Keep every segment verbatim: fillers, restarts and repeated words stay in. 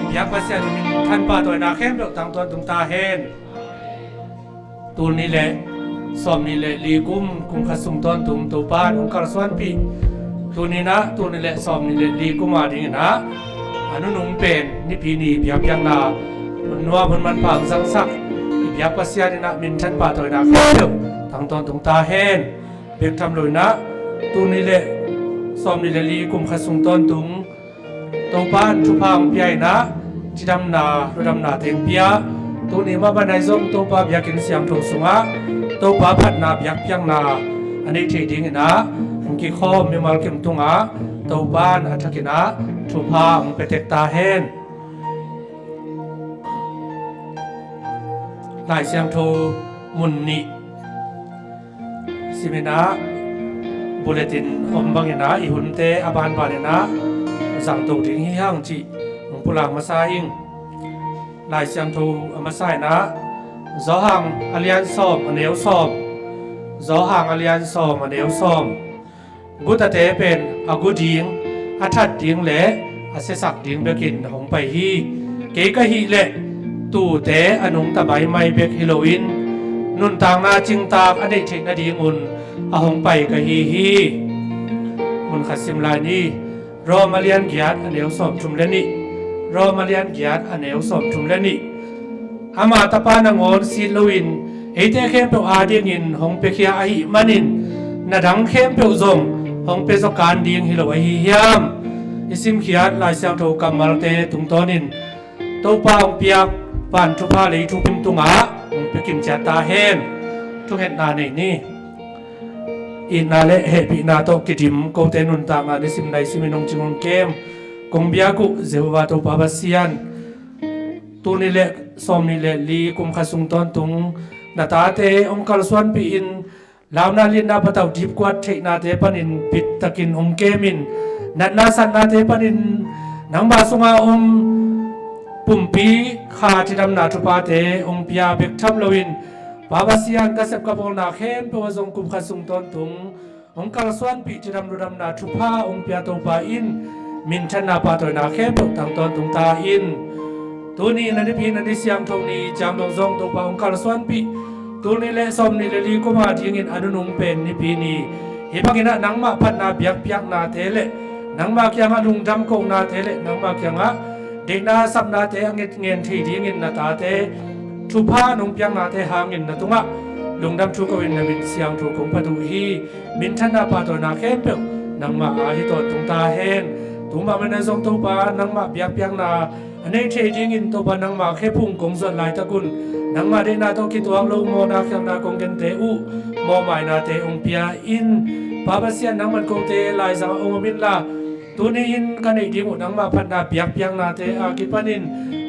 Biak Pasian in minthan pahtawina khempeuh tang tawntung ta hen. Tul nih le sawm nih le li kum, kum khat sung tawntung Topa in hong kalsuanpih, tuni in ah tul nih le sawm nih le li kum a dingin ah a nunung pen Nipi ni biakpiakna hun nuam hun manpha hong zangsak i biak Pasian in ah minthan pahtawina khempeuh tang tawntung ta hen. Bek tham lo in ah tul nih le sawm nih le li kum khat sung tawntung Topa in thupha hong pia in ah cidamna, lungdamna teng pia. Tuni mah bang ahi zong Topa biakinn siangtho sungah Topa phatna biakpiakna a neih theih dingin ah hong kikhawm mimal kim tungah Topa in a thakin ah thupha hong pia tek ta hen. Lai Siangtho mun nih simin ah bulletin om bangin ah i hunte a banbanin ah zangto ding hi hang cih hong pulak masa ing. Lai Siangtho a masa in ah Johan a lian sawm a neu sawm. Johan a lian sawm a neu sawm. Gutate pen a gu ding, a that ding le a siasak ding bekin hong pai hi. Kei ka hih leh tuute a nungta maimai bek hi loin nuntakna cingtak a neih theih nadingun a hong pai ka hi hi. Mun khat sim lai ni. Rom a lian giat a neu sawm thum le nih. Rom a lian giat a neu sawm thum le nih. Ama Tapa nangawn sit loin eite khempeuh adingin hong piakhia ahih manin na dang khempeuh zong hong pia zaw kan ding hi lo ahi hiam? I simkhiat Lai Siangtho kammalte tungtawnin Topa hong piak van thupha lei thupha tungah hong pia kimciat ta hen. Thungetna nei ni. Itna le hehpihna tawh kidim kote nuntakna nisim nai simin hong cing hong kem kong biak uh Jehovah Topa Pasian, tul nih le sawm nih le li kum khat sung tawntung na tate hong kalsuanpih in launa liatna patauh dipkuat theihnate panin bittakin hong kemin natna satnate panin nangma sunga om pumpi kha cidamna thuphate hong pia bek tham loin Pa Pasian ka sep ka bawlna khempeuh ah zong kum khat sung tawntung hong kalsuanpih cidam lungdamna thupha hong pia Topa in minthanna pahtawina khempeuh tang tawntung ta in. Tuni na nipi na ni siangtho ni ciang dong zong Topa hong kalsuanpih. Tul nih le sawm nih le li kum a dingin a nunung pen Nipi ni. Hih bangin ah nangmah phatna biakpiaknate le nangmah kiangah lungdam kohnate le nangmah kiangah deihna sapnate a nget ngen thei dingin na tate thupha nong piaknate hangin na tungah lungdam thu ko-in na min siangtho kong phat uh hi. Minthanna pahtawina khempeuh nangmah a hi tawntung ta hen. Tuma mena zong Topa nangmah biakpiakna a nei thei dingin Topa nangmah khephung kong zuat laitakun nangmah deihna tawh kituak lo mawhna khialhna kong gente uh mawhmainate hong pia in. Pa Pasian nangman kote laizangah hong om inla tuni in ka neih ding uh nangmah phatna biakpiaknate a kipanin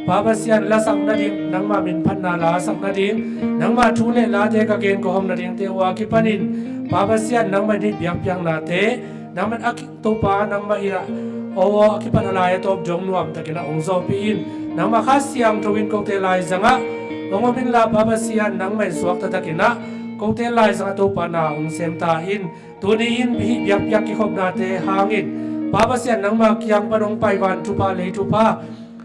Pa Pasian lasak nading nangmah min phatna lasak nading nangmah thu le late ka gen ka hawm nadingte uh a kipanin Pa Pasian nangmah in hih biakpiaknate nangmah in a ki Topa nangmah in ah aw a kipan a lai a tawp dong nuamtakin ah hong zawhpih in. Nangmah Kha Siangtho in kote laizangah hong om inla Pa Pasian nangmah in suakta takin ah kote laizangah Topa na hong sem ta in. Tuni in hih biakpiak kikhopnate hangin Pa Pasian nangmah kiang pan hong pai van thupha lei thupha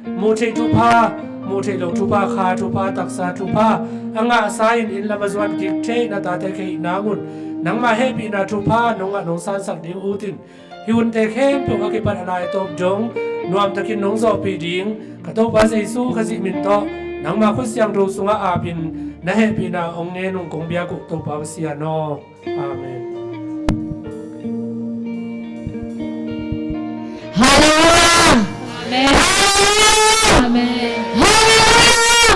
muh theih thupha muh theih lo thupha kha thupha taksa thupha a ngahsa in inn lam a zuan kik thei na tate ka hih nangun nangmah hehpihna thupha nong ngah nong sansak ding utin hih hunte khempeuh a kipan a lai a tawp dong nuamtakin nong zawhpih ding ka Topa Jesu Khazih min tawh nangmah khut siangtho sungah apin na hehpihna hong ngen ung kong biak uh Topa Pasian aw. Amen. Halleluia. Amen. Halleluia. Amen. Halleluia.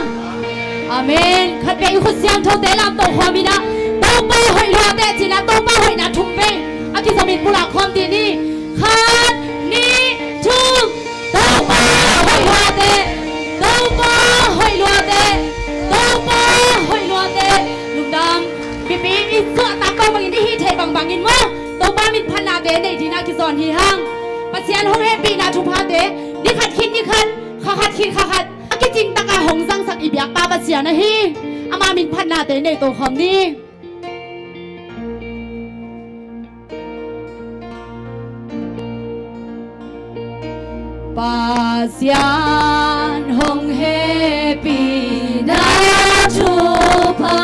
Amen. Khat peuh i khut siangthote lamto khawm in ah Topa hoih luate cih in ah Topa hoihna thum vei a kizamin pulak khawm dih ni. Khat, nih, thum. Topa hoih luate. Topa hoih luate. Topa hoih luate. Lungdam. Mipi i suahtak bang bangin i hih theih bang bangin maw Topa min phatnate nei dingin ah kizawn hi hang. Pasian hong hehpihna thuphate ni khat khit ni khat kha khat khit kha khat a kicingtak a hong zangsak i biak Pa Pasian ahi. Ama min phatnate nei to khawm ni. Pasian hong hehpihna thupha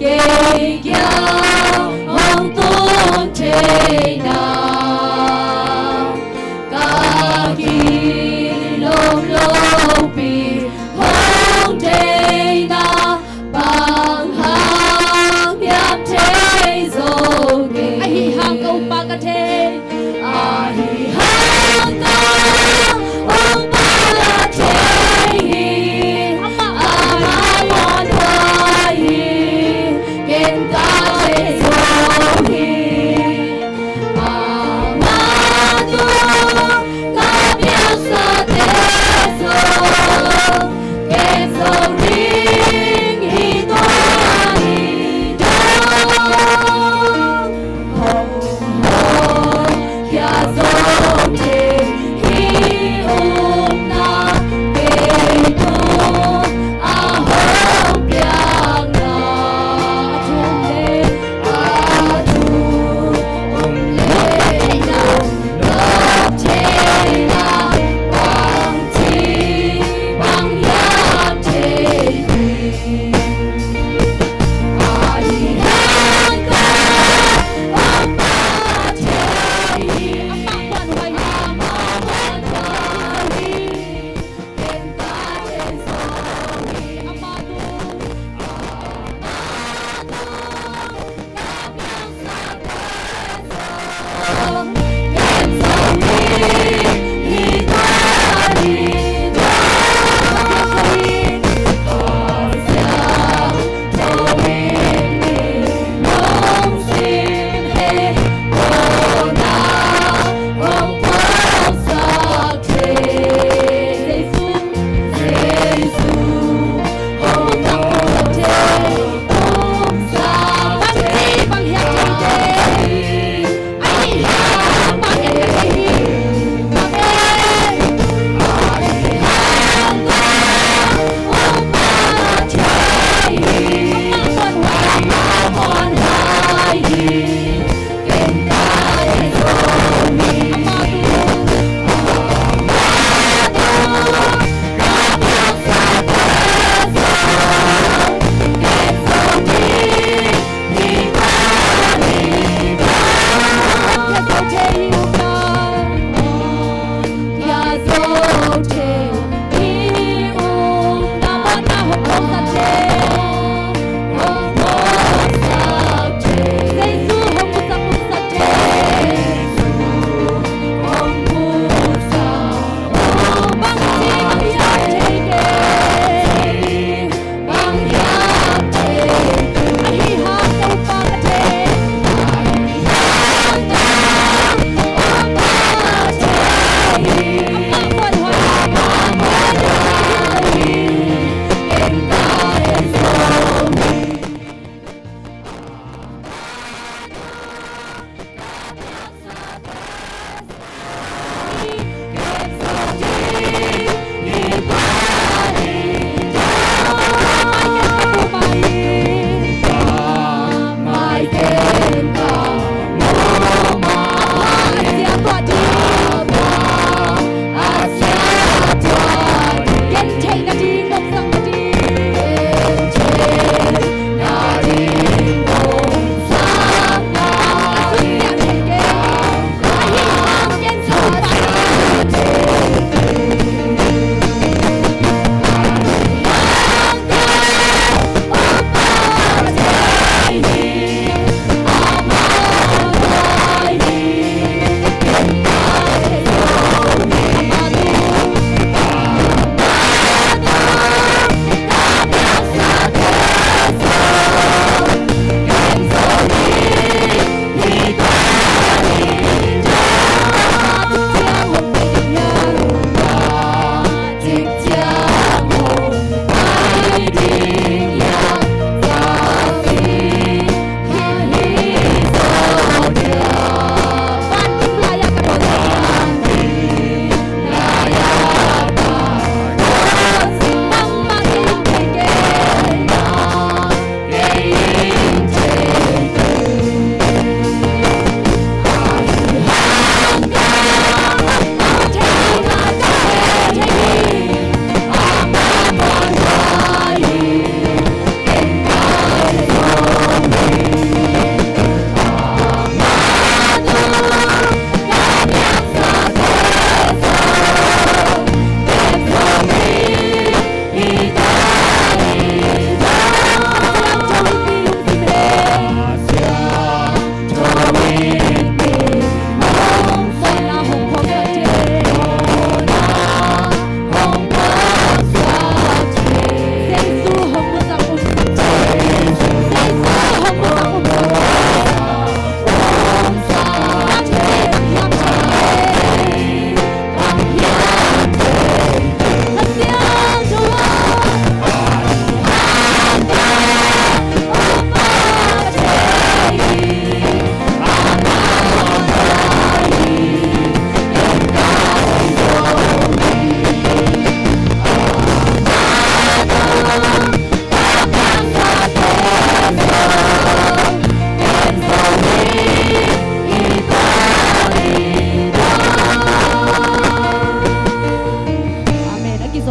kei kiang hong tun theihna, ka kilawm lopi hong theihna, bang hang hiam thei zo kei. Ahi hang ka upa ka thei. Ahi hang ka upa ka thei hi. Amah, amah muanhuai hi. Ken ka thei zo hi.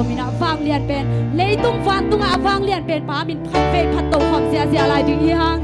Min ah vanglian pen, leitung vantungah a vanglian pen Pa min phat vei phat to khawm ziahziah lai ding hi hang.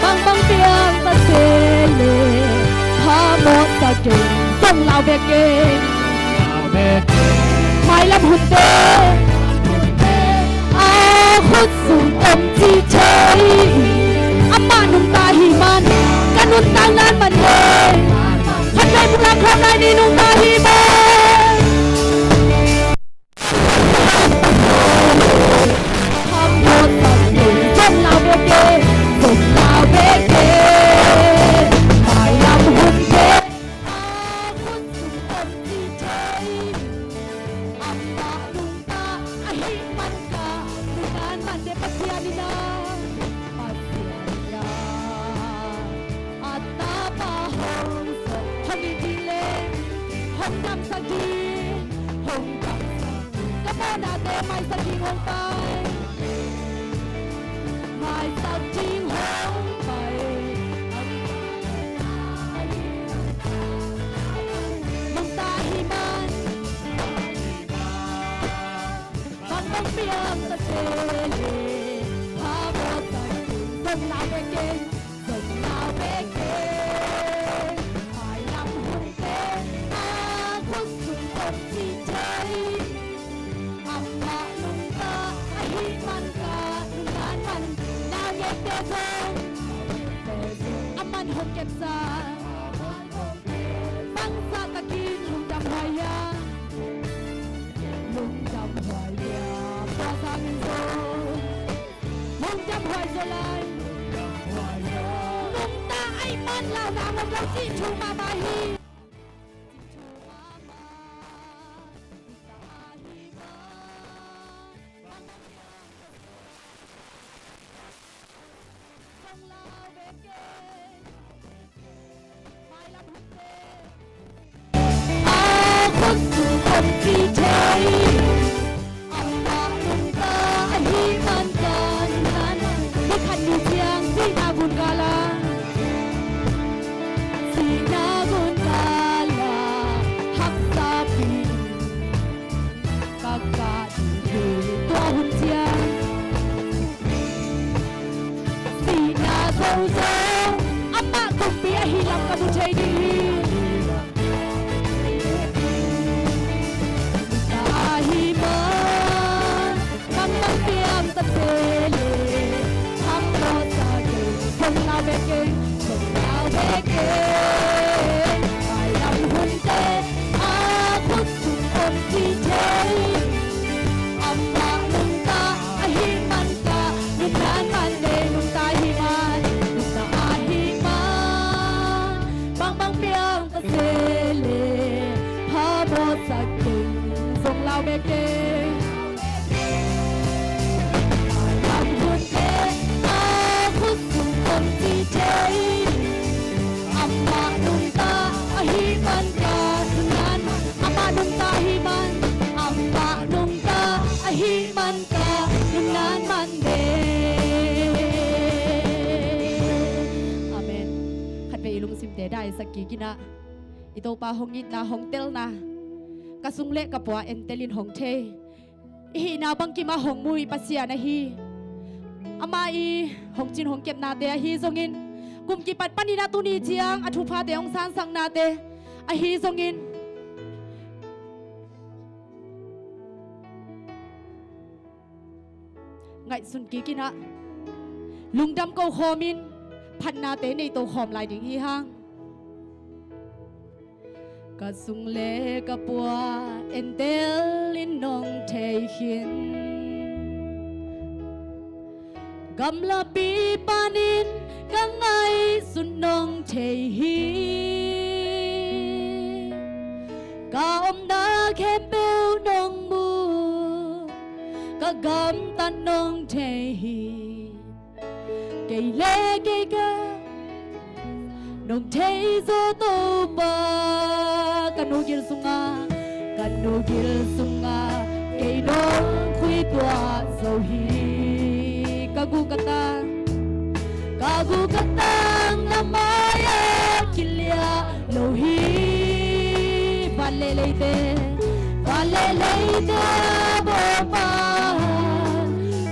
Bangbang piang ta se le, ha mawh ta kei, zong lau ve kei. Mailam hunte a khut sung om ci thei hi. Amah nungta hi man, ka nuntak nan man le. Khat vei pulak khawm lai ni, nungta hi man. Mawhnate maisak ding hong pai. Maisak ding hong pai. Nungta hi man. Bangbang piang ka se le. Pha mawh sak ding zong lau ve keng. Zong lau ve keng. Mailam hunte a khut sung om ci thei. Amah nungta ahih man ka nunnan man, naungekte zong a man hong kepsa. Bangzah takin lungdam huai hia? Lungdam huai hia? Tua sangin zong lungdam huai zaw lai. Nungta ahih man launa ngam lo cih thu mahmah hi. Amah nungta ahih man ka nunnan. Ni khat ni ciang sihna gun gala, sihna gun gala haksa pi ka kah ding hi. Tua hun ciang sihna zozo amah kumpi ahih lam ka mu thei ding hi. Ka ahih man, bangbang piang ka se le, hang lo sa keng, zong lau ve keng, zong lau ve keng. Mailam hunte a khut sung om ci thei. Amah nungta ahih man ka nunnan man le, nungta ahih man, nungta ahih man. Bangbang piang ka se le, pha mawh sak keng, zong lau ve keng. Mailam hunte a khut sung om ci thei. Amah nungta ahih man ka nunnan, amah nungta ahih man, amah nungta ahih man ka nunnan man ve. Amen. Khatvei i lungsimte daisak kik in ah, i Topa hong itna, hong telna ka sung le ka pua entelin hong thei, i hihna bangkimah hong mu i Pasian ahi. Amah i hong cin hong kepnate ahi zongin, kum kipat panin a tuni ciang a thuphate hong sangsaknate ahi zongin, ngaihsun kik in ah, lungdam ko khawmin phatnate nei to khawm lai ding hi hang. Ka sung le ka pua entelin nong thei khin, gamlapi panin ka ngaihsut nong thei hi. Ka omna khempeuh nong mu, ka gamtat nong thei hi. Kei le kei ka nong thei zaw Topa. Ka nu gil sungah, ka nu gil sungah kei nong khui tuah zo hi. Ka gu ka tang, ka gu ka tang na mai-ah kiliah lo hi. Van le leite, van le leite a bawlpa,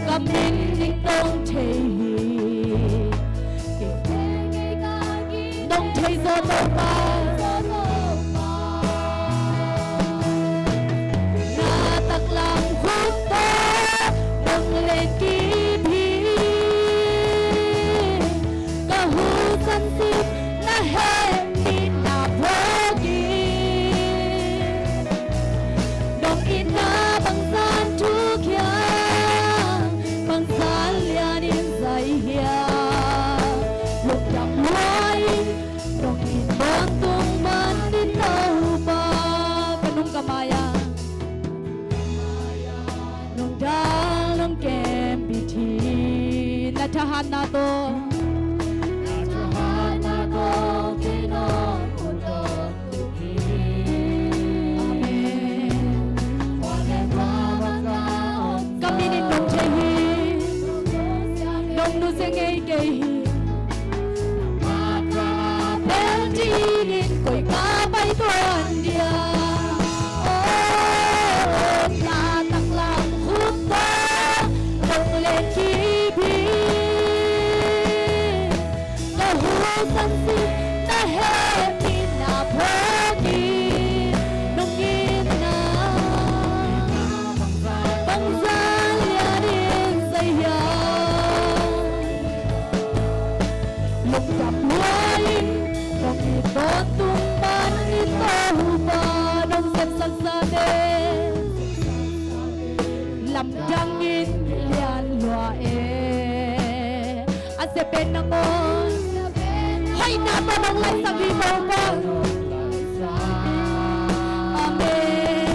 ka min ning nong thei hi. Nong thei zaw Topa. Na taklam khut tawh nong letkip hi. Ka husan sip na hehpihna phawk hi. Nong itna bangzah thuk hiam, bangzah lianin zai hiam, lungdam huai. Nong it bang tung man in Topa. Ka nung ka mai-ah nong dal nong kempih hi. Na thahatna tawh, na thahatna tawh kei nong ut tawh. Amen. Sia ngei kei hi. Bel dingin koi ka pai tuan dia. Oh, na taklam khut tawh nong len kip hi. Ka husan sin na hehpihna phawk in, nong itna bangzah lianin sa hiam. Lungdam lua-in nong it tawntung man in Topa, nong sepsak sate lamdangin lian lua e. A sia pen nangawn hoihna tawh nong laisak hi Topa. Amen.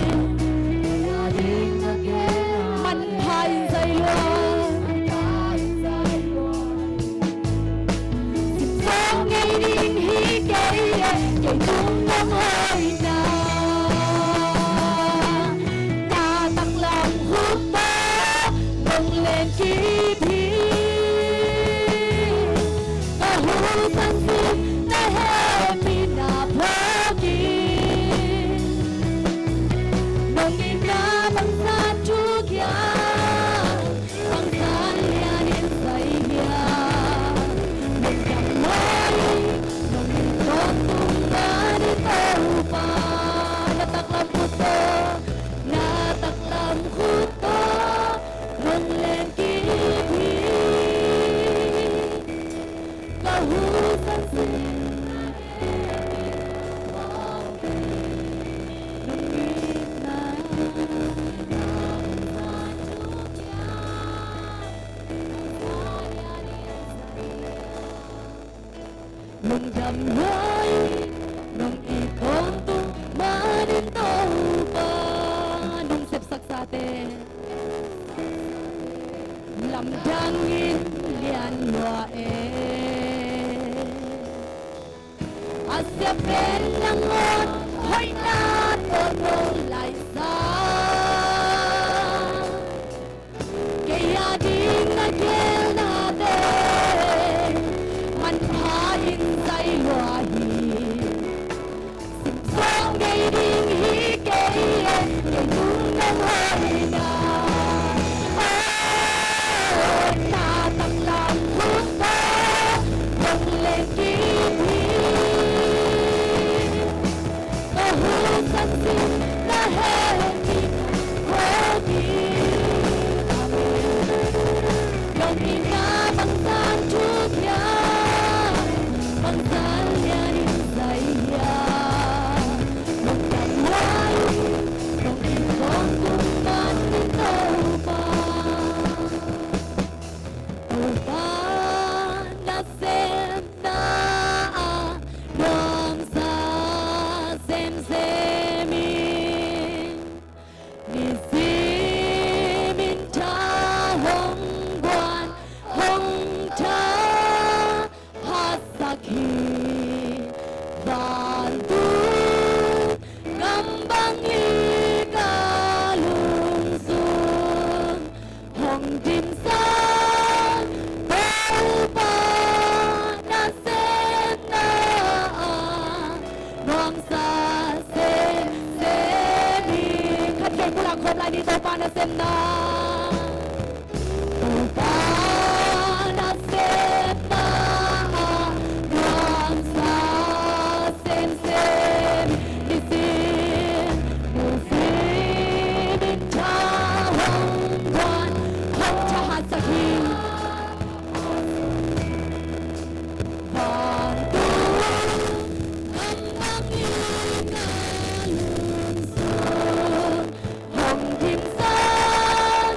Manpha in zai lua. Sim sawm ngei ding hi kei e, kei tung nong hoihna. Na taklam khut tawh nong len kip hi. Ka husan sin na hehpihna phawk in, nong itna bangzah thuk hiam. Bangzah lianin sa hiam. Lungdam lua-in nong it tawntung man in Topa, na taklam khut tawh, na taklam khut tawh nong len kip hi. Ka husan sin lungdam lua-in nong it tawntung man in Topa, nong sepsak sate lamdangin lian lua e. A sia pen nangawn hoihna tawh nong laisak. Kei a ding na gelnate manpha in zai lua hi. Sim sawm ngei ding hi kei e, kei tung nong hoihna. Oh, na taklam khut tawh nong len kip hi. Ka husan sin na hehpihna phawk in. Amen. Nong itna bangzah thuk hiam. Bangzah lianin sa hiam. Lungdam lua-in nong it tawntung man in Topa. Topa nasepna ah nuamsa semsem in. Nisimin tha hong guan hong tha hatsak hi. Vantung gam bang hi ka lungsim. Hong dimsak Topa nasepna ah nuamsa semsem hi. Khat khempeuh lakkhawm lai ni. Topa nasepna. Topa nasepna ah nuamsa semsem. Nisim nisim in tha hong guan hong thahatsak hi. Vantung gam bang hi ka lungsim. Hong dimsak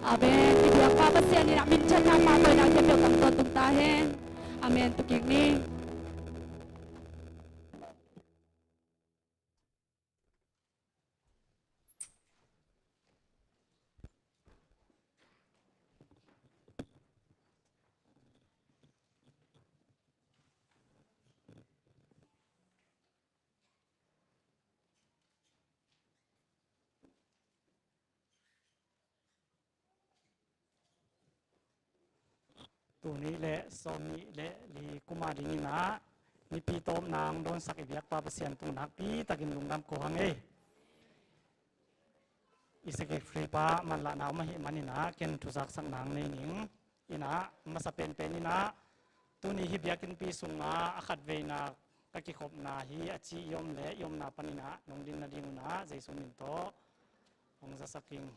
Amen. I biakpa Pasian in a minthanna, pahtawina khempeuh tangtawn tung ta hen. Amen. Tu kik ni. Tuni le sawmnih le li kum a dingin ah mipi tawpna hong dawnsak i biakpa Pasian tungah nakpitakin lungdam ko hang ei. I secretary pa manlahna om ahih manin ah ken thuzaksak nang nei ning. In ah masa penpen in ah tuni hih biakinnpi sungah a khatveina ka kikhopna hi a ci i om leh i omna panin ah nong din nading un ah Jesu min tawh hong zasak ing.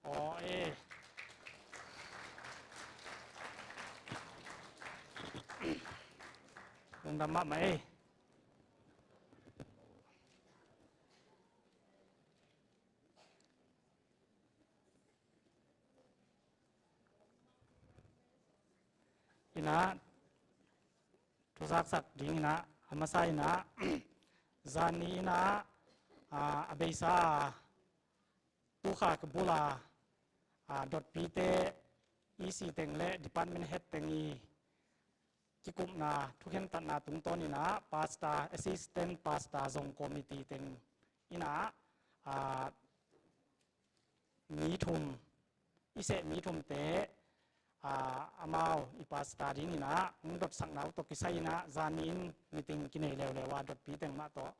Aw, e. Lungdam mahmah ei. In ah thuzaksak ding in ah a masa in ah zani in ah a beisa tukha ka bula dotpite E C teng le department head teng i kikupna thukhentatna tungtawn in ah pastor, assistant pastor zong committee teng in ah mi thum, i seh mi thumte, aa, amau i pastor dingin ah hong dotsakna uh tawh kisai in ah zanin meeting kinei leuleu a dotpi teng mah tawh.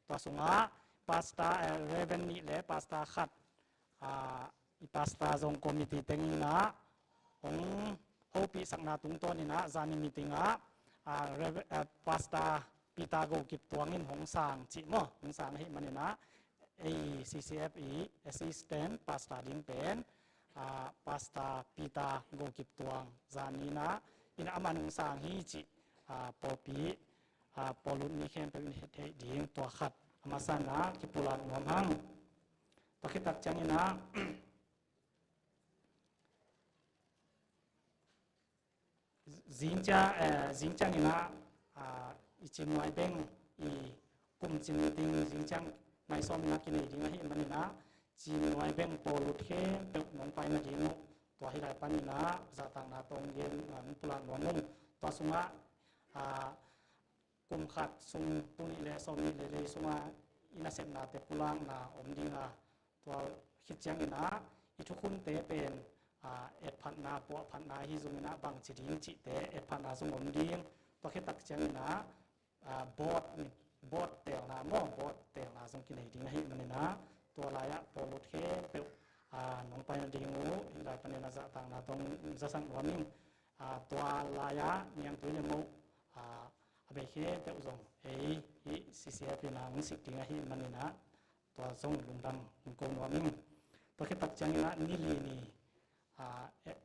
Tua sungah pastor, eh, Reverend nih le pastor khat, aa, i pastor zong committee teng in ah hong hopihsakna tungtawn in ah zanin meeting ah, aa, Rev-, eh, pastor Peter Go Kip Tuang in hong sang cih maw, hong sang ahih manin ah ei C C F i assistant pastor ding pen, ah, Pastor Peter Go Kip Tuang zanin ah in ah aman hong sang hi cih, ah, pawlpi, ah, pawlutmi khempeuh in het theih ding tua khat a masa in ah kipulak nuam hang. Tua khit tak ciangin ah Zingcia, eh, zingciang in ah, ah, i Cin Nuai Beng i kum cin meeting zingciang nai sawm in ah kinei ding ahih manin ah Cin Nuai Beng pawlut khempeuh nong pai nading uh tua hih lai panin ah zahtakna tawh gen, ah, hong pulak nuam ung. Tua sungah, ah, kum khat sung tul nih le sawm nih le li sungah i nasepnate pulakna om ding a, tua khit ciangin ah i thukhunte pen, ah, etphatna, puahphatna hi zongin ah bangci ding cihte etphatna zong om ding. Tua khit tak ciangin ah, ah, board, board teelna maw, board teelna zong kinei ding ahih manin ah, tua lai-ah pawlut khempeuh, ah, nong paina ding uh, hih lai panin ah zahtakna tawh hong zasak nuam ing. Ah, tua lai-ah niangtui le moh, ah, a bei khempeuh zong ei hih C C F in ah hong sik ding ahih manin ah, tua zong lungdam hong ko nuam ing. Tua khit tak ciangin ah ni li ni, ah, eh,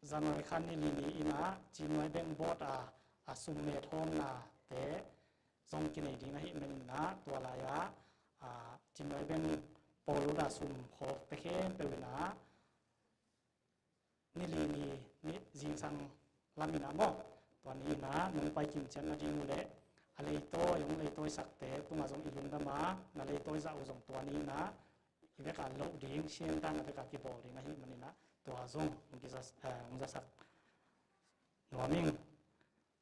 January kha ni li ni in ah Chinnuai Bank board a, a sum met hawmnate zong kinei ding ahih manin ah, tua lai-ah, ah, Chinnuai Bank pawlut a sum khawkte khempeuh in ah ni li ni, ni zingsang lam in ah maw, tua ni in ah nong pai kim ciat nading uh leh, a leitawi, hong leitawisakte tungah zong i lungdam a, na leitawi zah uh zong tua ni in ah i vek a loh ding, siangtho na vek a kibawl ding ahih manin ah, tua zong hong kiza, eh, hong zasak nuam ing.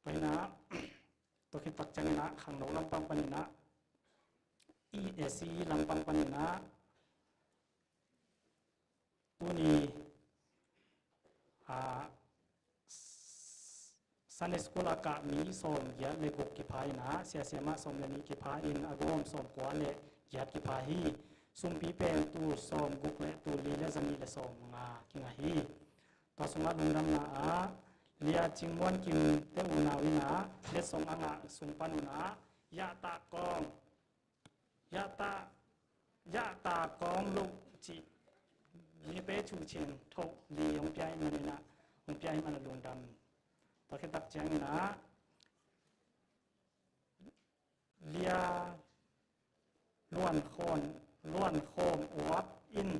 Tua in ah, tua khit tak ciangin ah khangno lampang panin ah, E A C lampang panin ah, tuni, ah, Sunday school a kah mi sawmgiat le guk kipha in ah, sia siamah sawm le nih kipha in, a gawm sawmkua le giat kipha hi. Sumpi pen tul sawmguk le tul li le zanih le sawmnga kingah hi. Tua sungah lungdamna ah Lia Cing Muan Kim te unau in ah letsong a ngah sung pan un ah, Yah tah kawng, yah tah, yah tah kawng loh cih lipe cu chin thoh li hong pia ahih manin ah, hong pia ahih manin ah lungdam. Tua khit tak ciangin ah Lia Luan Khawm, Luan Khawm Uap in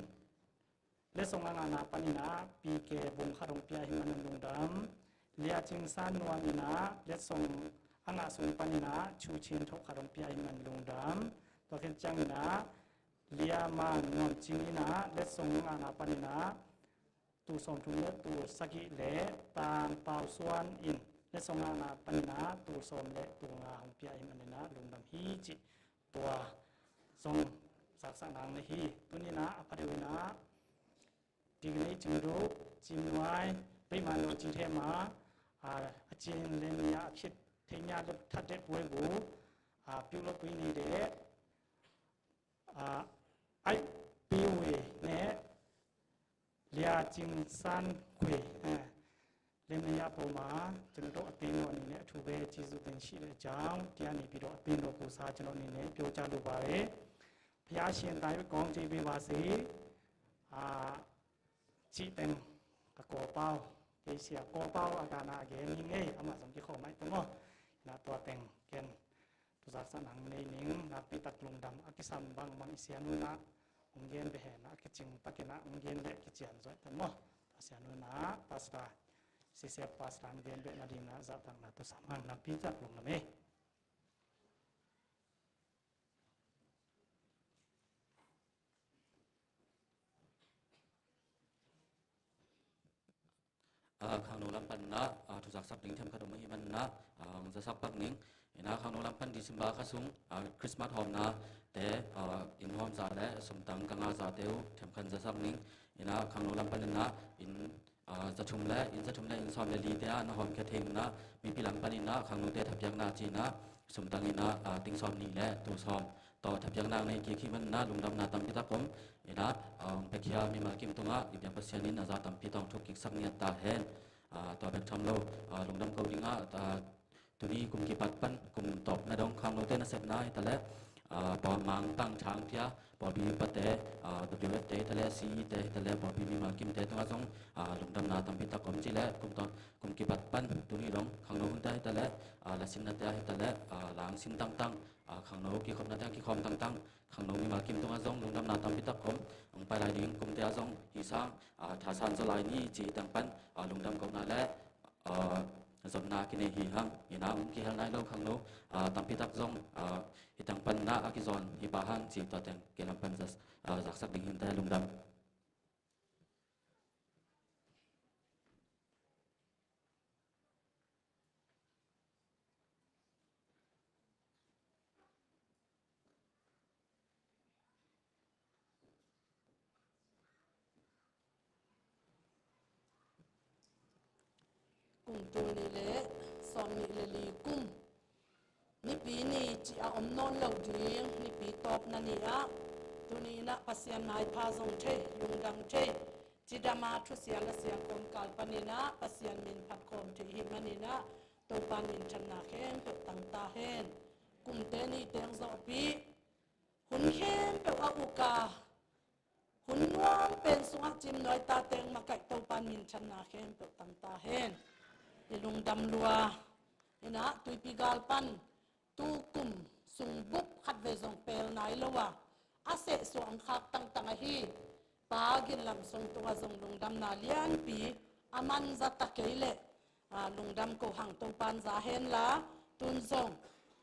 letsong a ngahna panin ah P K bung khat hong pia ahih manin lungdam. Lia Cing San Nuam in ah letsong a ngah sung panin ah cu chin thoh khat hong pia ahih manin lungdam. Tua khit ciangin ah Lia Man Nuam Cing in ah letsong a ngahna panin ah tul sawmthum le tul sagih le Tan Pau Suan in letsong a ngahna panin ah tul sawm le tul nga hong pia ahih manin ah lungdam hi cih tua zong zaksak nang na hi. Tuni in ah a pha deuh in ah Tingneih Cingduh, Cimnuai, Peiman Lo Cingthem a, a, a cin le ni a khit thei nia le that dek buai bu, a, piu lo pui ni dek, a, ai piu e ne, Lia Cing San Khuei, a, และในยามต่อมา ကျွန်တော်တို့အသင်းတော်အနေနဲ့ အထူးပဲ ကျေးဇူးတင်ရှိတဲ့အကြောင်း တရားနေပြည်တော်အသင်းတော်ကိုယ်စား ကျွန်တော်အနေနဲ့ ပြောကြားလိုပါတယ်။ ဘုရားရှင် သာကောင်းချီးပေးပါစေ။ အာ ကြည်တင် အကောပေါင်း ဒေးရှီယာ ကောပေါင်း အဒါနာ အဂဲ နင်းငယ် အမဆုံး ကြည့်ခေါ် မိုက် တမော နာ တွားတင် ကင် Tuzak sa nang nei ning, nakpi tak lungdam a kisam bangbang i Sia Nu in ah hong gen beh hen ah, a kicing takin ah hong gen beh kician zaw hi ta maw. Tua Sia Nu in ah pastor, C C F pastor hong gen beh nading ah zahtakna tusam hang, nakpi tak lungdam ei. A, khangno lam pan in ah, a, thuzaksak ding themkhat om ahih manin ah, a, hong zasak pak ning. In ah khangno lam pan December kha sung, a, Christmas hawmnate, a, inn hawm zah le sumtang ka ngah zahte uh themkhat zasak ning. In ah khangno lam pan in ah inn, a, za thum le, inn za thum le inn sawm le lite ah na hawmkhia thei un ah, mipi lam pan in ah khangnote thapiakna ci in ah sumtang in ah, a, ting sawm nih le tul sawm tawh thapiakna nei kik hi manin ah lungdamna tampi tak om. In ah, a, hong piakhia mimal kim tungah i biak Pasian in a za tampi tawh thuk kiksak ngiat ta hen. A, tua bek tham lo, a, lungdam ko ding ah, a, tuni kum kipat pan kum tawp na dong khangnote nasepna hi ta leh, a, pawlmang tang thang tia, pawlpi pate, a, W F te hi ta leh, C E te hi ta leh, pawlpi mimal kimte tungah zong, a, lungdamna tampi tak om ci leh, kum tawh, kum kipat pan tuni dong khangno hunte hi ta leh, a, lasinnate hi ta leh, a, langsin tangtang, a, khangno kikhopnate ah kikhawm tangtang, khangno mimal kim tungah zong lungdamna tampi tak om. Hong pai lai ding kumte ah zong hi sang, a, thasan zaw lai ni ci hi tang pan, a, lungdam kohna le, a, zonna kinei hi hang. In ah hong kihel nai lo khangno, a, tampi tak zong, a, hi tang pan na a kizawn hi pah hang ci tua teng kei lam pan zas-, a, zaksak ding hi ta, lungdam. Tul nih le sawm nih le li kum Nipi ni cih a om nawn lo ding, nipi tawpna ni ah, tuni in ah Pasian maipha zong thei, lungdam thei, cidam a thusia lasia kawmkal panin ah Pasian min phat khawm thei i hih manin ah, Topa minthanna khempeuh tang ta hen. Kumte ni teng zawhpih, hun khempeuh a uk a, hun nuam pen sungah cimnuai ta teng makaih Topa minthanna khempeuh tang ta hen. I lungdam lua in ah, Tuipi gal pan tu kum sung bup khatvei zong pel nai lo a, a sehsuah hong khak tangtang ahi Pa Gin Lam Sung tungah zong lungdamna lianpi a man za ta kei leh, a, lungdam ko hang, Topan za hen la, tun zong,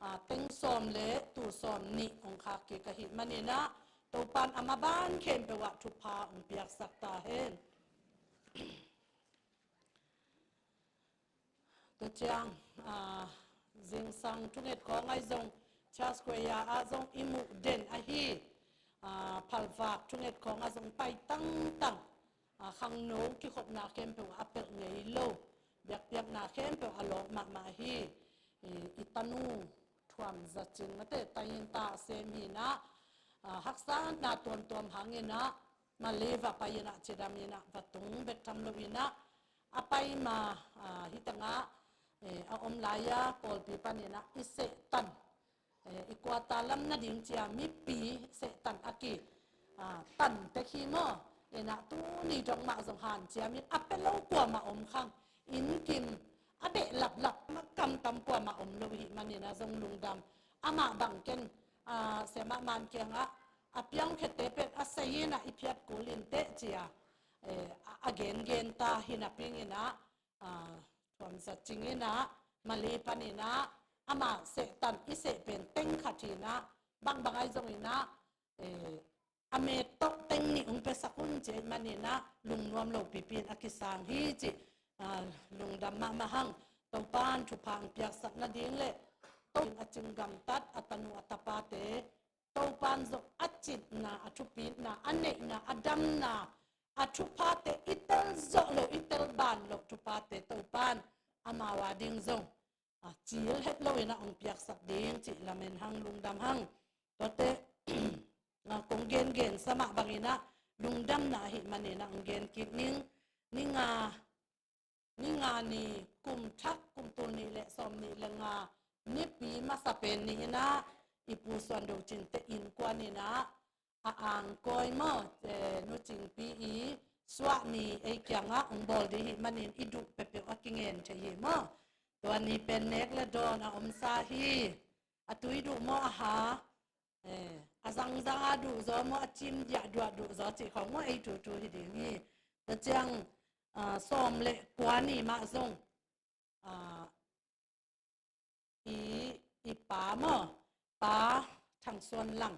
a, teng sawm le tul sawm nih hong khak kik ahih manin ah, Topan a maban khempeuh ah thupha hong piaksak ta hen. Tua ciang, a, zingsang thunget khawng ah zong, Church Square ah zong i muh den ahi, a, phalvak thunget khawng ah zong pai tangtang, a, khangno kikhopna khempeuh a pelh ngei lo, biakpiakna khempeuh a lawp mahmah hi. I, i tanu Thuam Za Cing mate tai in ta sem hi in ah, a, haksatna tuamtuam hang in ah, Malay va pai in ah, cidam in ah, va tung bek tham lo in ah, a pai ma, a, hi tangah, e, a om lai a, pawlpi pan in ah i sehtan, e, i kuata lam nading cia mipi sehtan a ki, a, tan tek hi maw. In ah tuni dong mah zong hanciam in, a pia lo kuamah om khang, inn kim a beh laplap, a kamtam kuamah om lo i hih manin ah zong lungdam. Amah bang ken, a, Sia Mah Man kiangah, a piangkhete pen a sei in ah i phiat kul in teh cia, e, a, a gengen ta hi napi in ah, a, Thuam Za Cing in ah, Malay pan in ah, amah sehtan i seh pen teng khat hi in ah, bangbang ahi zong in ah, e, a met tawh teng nih hong piasak un ci ahih manin ah, lungnuam lo pipi in a kisang hi cih, a, lungdam mahmah hang. Topan thupha hong piaksak nading le, Topa a cing gamtat, a tanu a tapate, Topan zong a citna, a thupitna, a neihna, a damna, a thuphate i tel zawh loh, i tel ban loh thuphate Topan amau a ding zong, a, cil het lo in ah hong piaksak ding cih lamen hang, lungdam hang. Tuate, a, kong gengen sa mah bang in ah, lungdamna ahih manin ah hong gen kik ning. Ni nga, ni nga ni, kum thak, kum tul nih le sawm nih le nga, nipi masa pen ni in ah, i Pu Suan Do Cin te innkuan in ah, a angkawi maw, e, Nu Cing Pi i suah ni ei kiangah hong bawl ding hih manin i duh peuhpeuh a kingen thei hi maw. Tua ni pen nek le dawn a omsa hi. A tui duh maw, a ha, e, a zangzang a duh zaw maw, a cim diah duah duh zaw cih khawng maw, ei tutu hi ding hi. Tua ciang, a, sawm le kua ni mah zong, a, i, i pa maw, Pa Thang Suan Lang,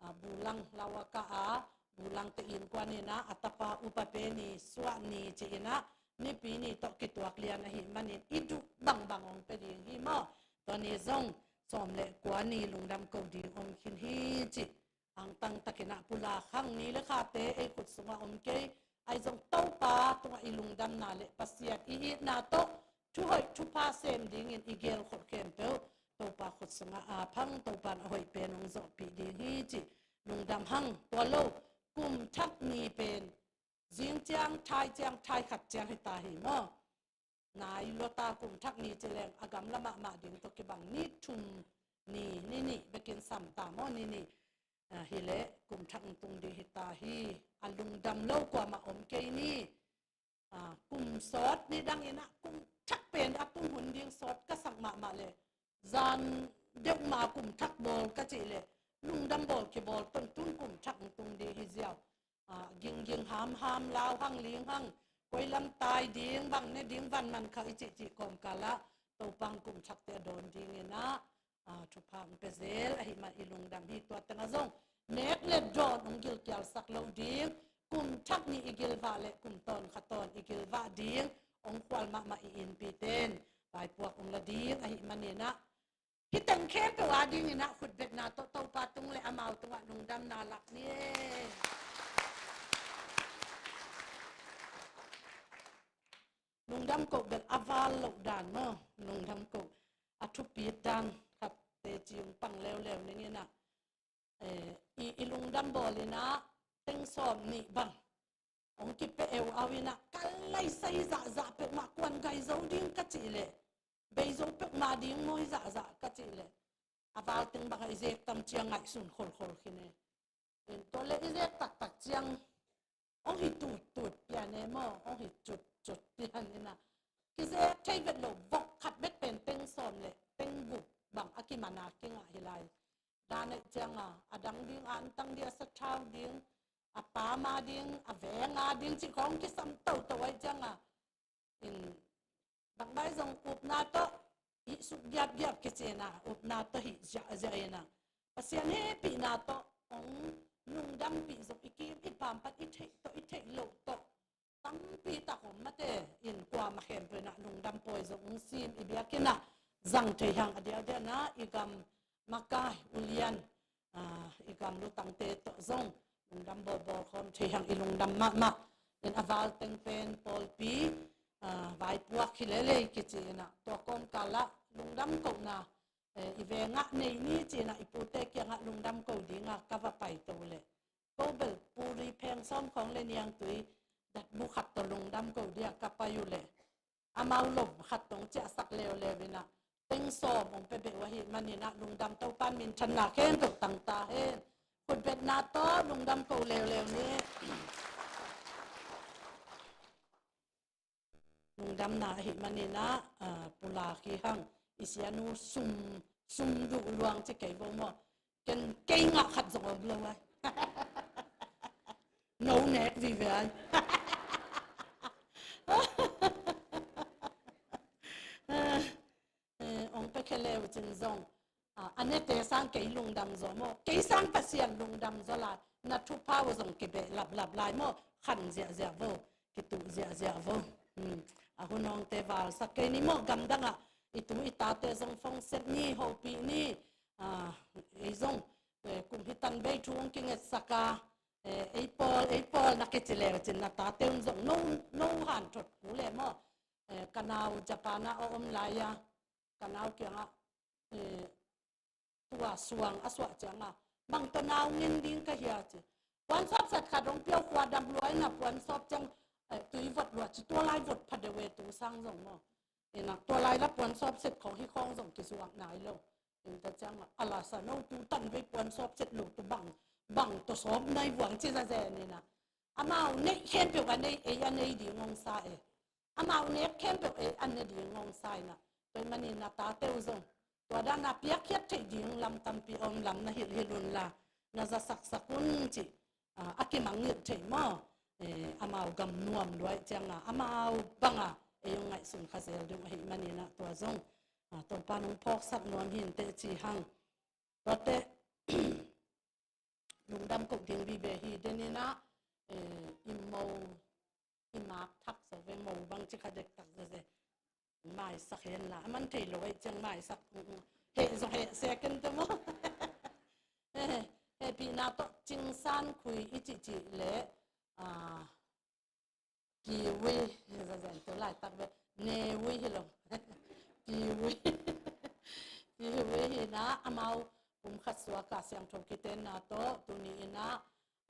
a, Bu Lang lau a kah a, Bu Lang te innkuan in ah, a tapa upa pen i suah ni ci in ah, nipi ni tawh kituak lian ahih manin i duh bangbang hong pia ding hi maw. Tua ni zong sawm le kua ni lungdam ko ding om khin hi cih, angtang takin ah pulak hang. Ni le khate ei khut sungah om kei, ahi zong Topa tungah i lungdamna le Pasian i itna tawh thuhoih thupha sem dingin i gelkholh khempeuh Topa khut sungah ap hang, Topan a hoih pen hong zawhpih ding hi cih lungdam hang. Tua lo, kum thak ni pen zing ciang thai ciang thai khat ciang hi ta hi maw. Nai lua ta, kum thak ni ci leng a gamla mahmah ding tawh kibang ni thum ni, ni nih bekin sam ta maw, ni nih. A, hi leh kum thak tung ding hi ta hi. A lungdam lo kuamah om kei ni. A, kum sawt ni dang in ah kum thak pen a tung hun ding sawt ka sak mahmah leh, zan deuh ma kum thak bawl ka cih leh, lungdam bawl kibawl ton tun kum thak tung ding hi ziau. A, gingging hamham, lau hang, ling hang, koi lam tai ding, bang ne ding, van man kha i cihcih kawmkal ah Topa in kum thakte a dawn ding in ah, a, thupha hong pia zel ahih man i lungdam hi. Tua teng ah zong nek le dawn hong gilkialsak lo ding, kum thak ni i gilvah le kum tawn kha tawn i gilvah ding hong khual mahmah i innpite in vaipuak hong la ding ahih manin ah, hih teng khempeuh a ding in ah khutbetna tawh Topa tung le amau tungah lungdamna lak ni. Lungdam koh bel a val loh dan maw, lungdam koh a thupit dan khat teci hong pang leuleu ning in ah, eh, i, i lungdam bawl in ah teng sawm nih bang hong kipia euau in ah, ka laisa hi zahzah peuhmah, kuan gai zo ding ka cih leh, bei zo peuhmah ding maw hi zahzah ka cih leh, a val teng bang a i zek tam ciang ngaihsun kholkhol khin e. In tua leh i zek taktak ciang hong hi tuttut pian e maw, hong hi cutcut pian in ah, kizek thei vet lo, vok khat bek pen teng sawm leh teng guk bang a kiman a kingah hi lai. Dan aih ciang a, a dang ding, a antang ding, a sathau ding, a pama ding, a venga ding cih khawng kisam toto aih ciang a, in, bangbai zong upna tawh ihsuk giapgiap kici in ah, upna tawh hih ziahziah in ah, Pasian hehpihna tawh hong lungdampih zong i kim i pam pan i theih tawh i theih loh tawh tampi tak om mate in, kuamah khempeuh in ah lungdam pawi zong hong sim i biakinn ah zang thei hang, a diakdiak in ah i gam makai ulian, ah, i gam lutangte tawh zong lungdam bawlbawl khawm thei hang, i lungdam mahmah in, a val teng pen pawlpi, ah, vaipuak hi lelei kici in ah, tua kawmkal ah lungdam kohna, eh, i vengah nei ni ci in ah i pute kiangah lungdam koh ding a ka va paito leh, ko bel puri pheng sawm khawng leh niangtui datbu khat tawh lungdam koh ding a ka pai uh leh, amau lom khat tawh hong ciahsak leuleu in ah, teng sawm hong pia beh uh ahih manin ah, lungdam, Topa minthanna khempeuh tang ta hen. Khutbetna tawh lungdam koh leuleu ni. Lungdamna ahih manin ah, ah, pulak hi hang, i sianu sum, sum duh luang ci kei vo maw. Ken kei ngah khat zong om lo ai. No nek vive ai. Eh, hong pia khe leu cin zong, ah, a nete sang kei lungdam zaw maw, kei sang Pasian lungdam zaw lai, na thupha uh zong kibeh laplap lai maw, khan ziahziah vo, kituh ziahziah vo. Hmm. A hun hawngte valsak kei ni maw, gamdang ah i tu i tate zong fongset ni, hopih ni, ah, ei zong, eh, kum hi tan bei thu hong kingetsak a, eh, ei pawl, ei pawl na kici leu cin na tate un zong no, no hanthot ku le maw. Eh, ka nau Japan ah a om lai a, ka nau kiangah, eh, tua suang a suah ciangah, bang tawh nau ngen ding ka hia ci. Puan sawp set khat hong pia uh, khua dam lua in ah puan sawp ciang, eh, tui vot lua ci, tua lai vot pha deuh e, tu sang zong maw. In ah tua lai la puan sawp set khawng hi khawng zong kisuak nai lo. In ta ciangah, a la sa no tu tan vei puan sawp set lo tu bang, bang tawh sawp nai vuang ci zazen in ah. Amau neih khempeuh a nei, ei a nei ding hong sa e. Amau nek khempeuh ei an ne ding hong sa in ah, tua ahih manin na tate uh zong tua dan a piakkhiat theih ding lam tampi om lam na hilhhilh un la, na zasaksak un cih, ah, a kimangngilh thei maw. Eh, amau gam nuam lua ahih ciangin ah, amau bangin ei hong ngaihsun kha zel ding ahih manin ah tua zong, ah, Topa'n hong phawksak nuam hi in teh ci hang. Tuate lungdam koh ding vive hi. Den in ah, eh, i mo, i mak thak zo ve, mo bang ci kha dektak zeze. Maisak hen la, a man thei lo ahih ciang maisak, mm, mm, heh zong heh se ken te maw. Eh, hehpihna tawh Cingsan Khui i cihcih leh, ah, Kiwi, hi zazen tu laitak ve, Newi hi lo. Kiwi. Kiwi hi in ah, amau kum khat suak a siangtho kitenna tawh tuni in ah,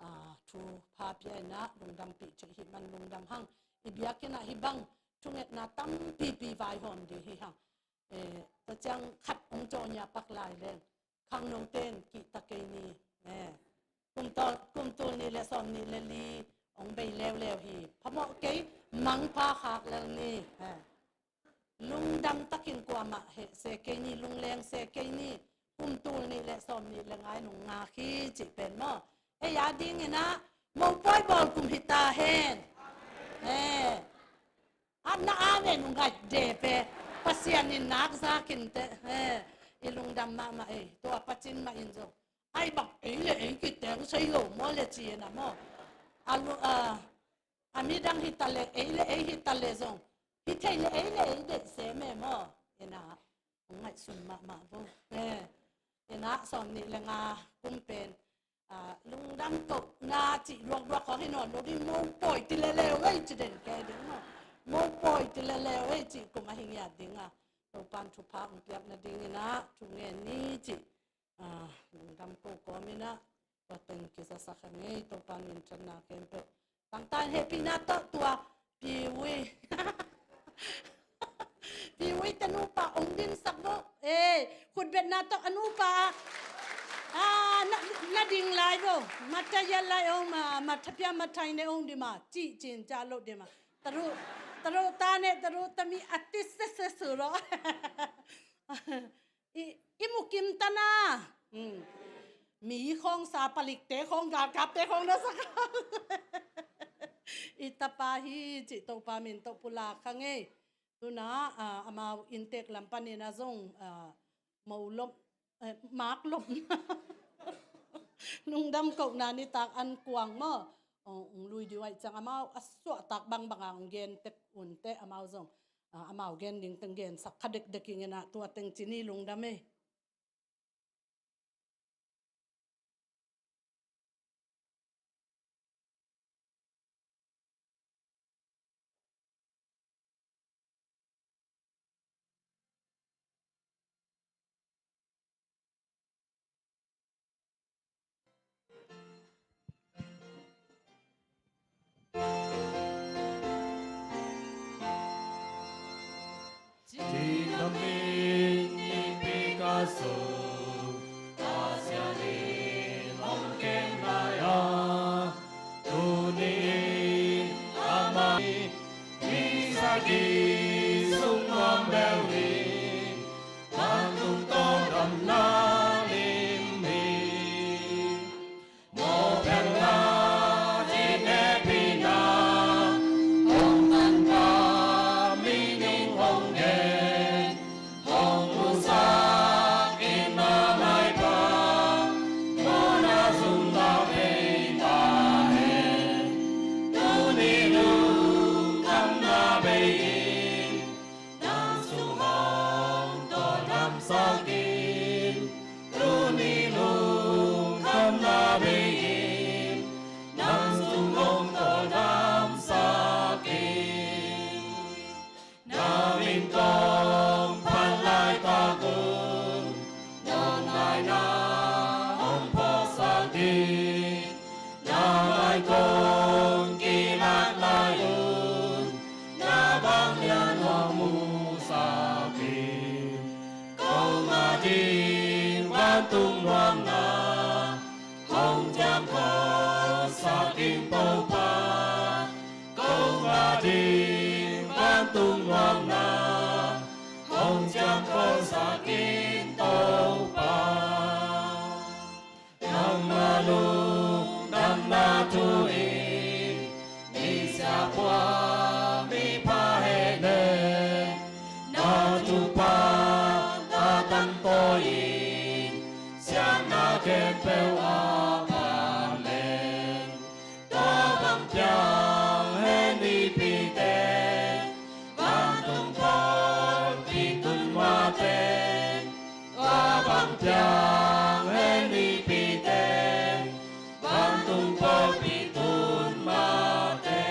ah, thupha pia in ah lungdampih thei hi man lungdam hang. I biakinn ah hih bang thungetna tampipi vaihawm ding hi hang. Eh, tua ciang khat hong caw nia pak lai leng, khangnote in kihta kei ni. Eh, kum tawh, kum tul nih le sawm nih le li hong bei leuleu hi. Phamawh kei, mangpha khak lel ni. Eh, lungdam takin kuamah heh se kei ni, lungleng se kei ni. Kum tul nih le sawm nih le nga in hong ngak hi cih pen maw. Ei a dingin ah mopawi bawl kum hi ta hen. Eh, a na a nen uh ngaih dep e. Pasian in nak zak in teh, eh, i lungdam mahmah ei. Tua pacin mah in zong, ai bang ei le ei kiteng sei lo maw le ci in ah maw. A lu, ah, a midang hi ta le, ei le ei hi ta le zong, hi thei le ei le ei deih se me maw. In ah hong ngaihsun mahmah vo. Eh, in ah sawm nih le nga kum pen, ah, lungdam kohna cih luakluak khawng hi nawn lo ding, mopawi ci leuleu ei ci den kei ding maw. mopawi ti leleu ei cih kum a hi ngiat ding a, Topan thupha hong piak nadingin ah thu ngen ni cih, ah, lungdam ko kawmin ah, tua teng kizasak a ngei, Topan minthanna khempeuh tangtan hehpihna tawh tua Piwui. Piwui te nupa hong dinsak bo. Eh, khutbetna tawh a nupa. Ah, na, na ding lai bo. Matayal lai hong ma, matapia matai ne hong dima. Ci cin ca lo dima. Taru, taru ta ne, taru ta mi a ti se se su lo. I, i mukim tana. Hmm. Mi khong sa palikte khong galkapte khong na sa kha. I tapa hi cih Topa min tawh pulak kha ngei. Tuna, ah, amau inntek lam panin a zong, ah, mo lom, eh, mak lom. Lungdam kohna nitak an kuang maw. Oh, ong lui diu ai ciang amau a suahtak bangbang a ong gen tek unte amau zong. Ah, amau gen ding teng gensak kha dekdek ing ina tua teng ci ni lungdam ei. Ci tamin i pika su, a sianin hong kem lai a, tuni in amah i mi sagih sung nuam bel in, vantung tawldamna lim hi. Mawh phelna i hehpihna, hong tanpa mi ning hong gen, hong musak in na maipa, mawhna zumna bei ta hen. Tuni lungdamna bei in, nang sung hong tawldamsak in, tuni lungdamna bei in, nang sung hong tawldamsak in. Na min kong phat laitak un, nawngkaina hong phawksak in, na mai kong kilat lai un, na vanglian hong musak in. Kong a ding vantung nuamna hong ciamkhawlsak in Topa. Kong a ding vantung nuamna hong ciamkhawlsak in Topa. Nangma lungdamna thu in, mi siapuak mi pha hehne, na thupha na tangtawi in, siatna khempeuh a pha leng. Tua bang piang hen i pite, vantung pawlpi tun mate. Tua bang piang hen i pite, vantung pawlpi tun mate.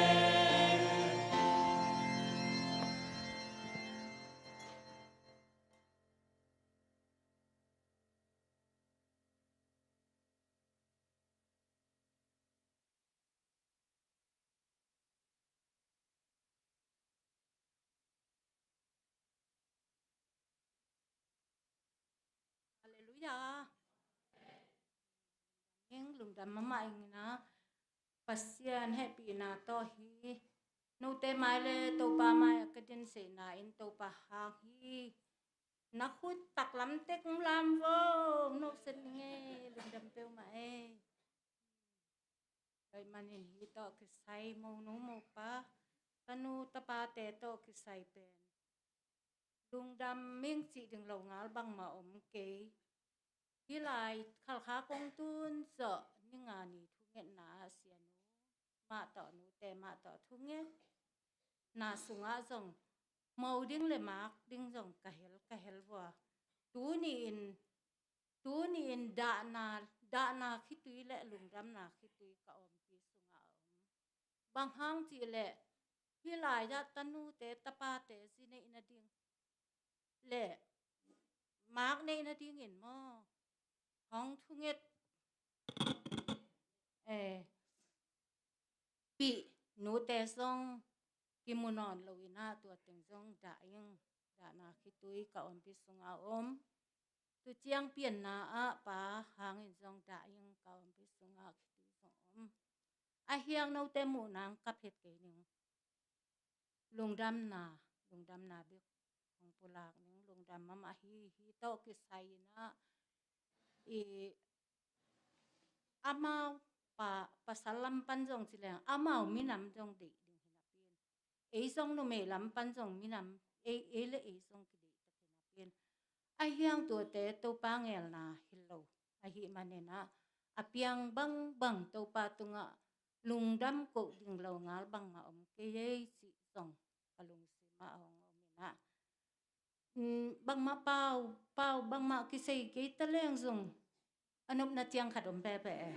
Halleluiah. Ing lungdam mahmah ing ina, Pasian hehpihna tawh hi. Note mai le Topa mai a ka dinseihna in Topa hang hi. Na khut taklam tek lam vo, no sen nge, lungdam peuhmah ei. Tua ahih manin hih tawh kisai monu mopa, tanu tapate tawh kisai pen lungdam ming cih ding lo ngal bangmah om kei. Hih lai Khalkha kong tun zawh ni nga ni thungetna ah sianu mah tawh nute mah tawh thungetna sungah zong mo ding le mak ding zong ka hel, ka hel vua. Tuni in, tuni in dahna, dahna khitui le lungdamna khitui ka ompih sungah a om. Bang hang cih leh Hih lai-ah tanute tapate zi neih nading le maak neih nadingin maw, hong thunget, eh, pih nute zong kimu nawn lo in ah, tua teng zong dah ing, dahna khitui ka ompih sungah om. Tu ciang pianna ah pa hangin zong dah ing, ka ompih sungah khitui zong om. A hiang note muh nang ka phet kei ning. Lungdamna, lungdamna bek hong pulak ning, lungdam mahmah hi, hih tawh kisai in ah, i, amau pa, pasal lam pan zong ci leng, amau minam zong deih ding hi napi in, ei zong numei lam pan zong minam, ei, ei le ei zong kideih tak hi napi in, a hiang tuate Topa ngelna hi lo ahih manin ah, a piang bangbang Topa tungah lungdam koh ding lo ngal bangmah om kei ei cih zong ka lungsim ah hong om in ah, mm, bangmah pau, pau bangmah kisei kei ta leng zong a nopna ciang khat om pehpeh e.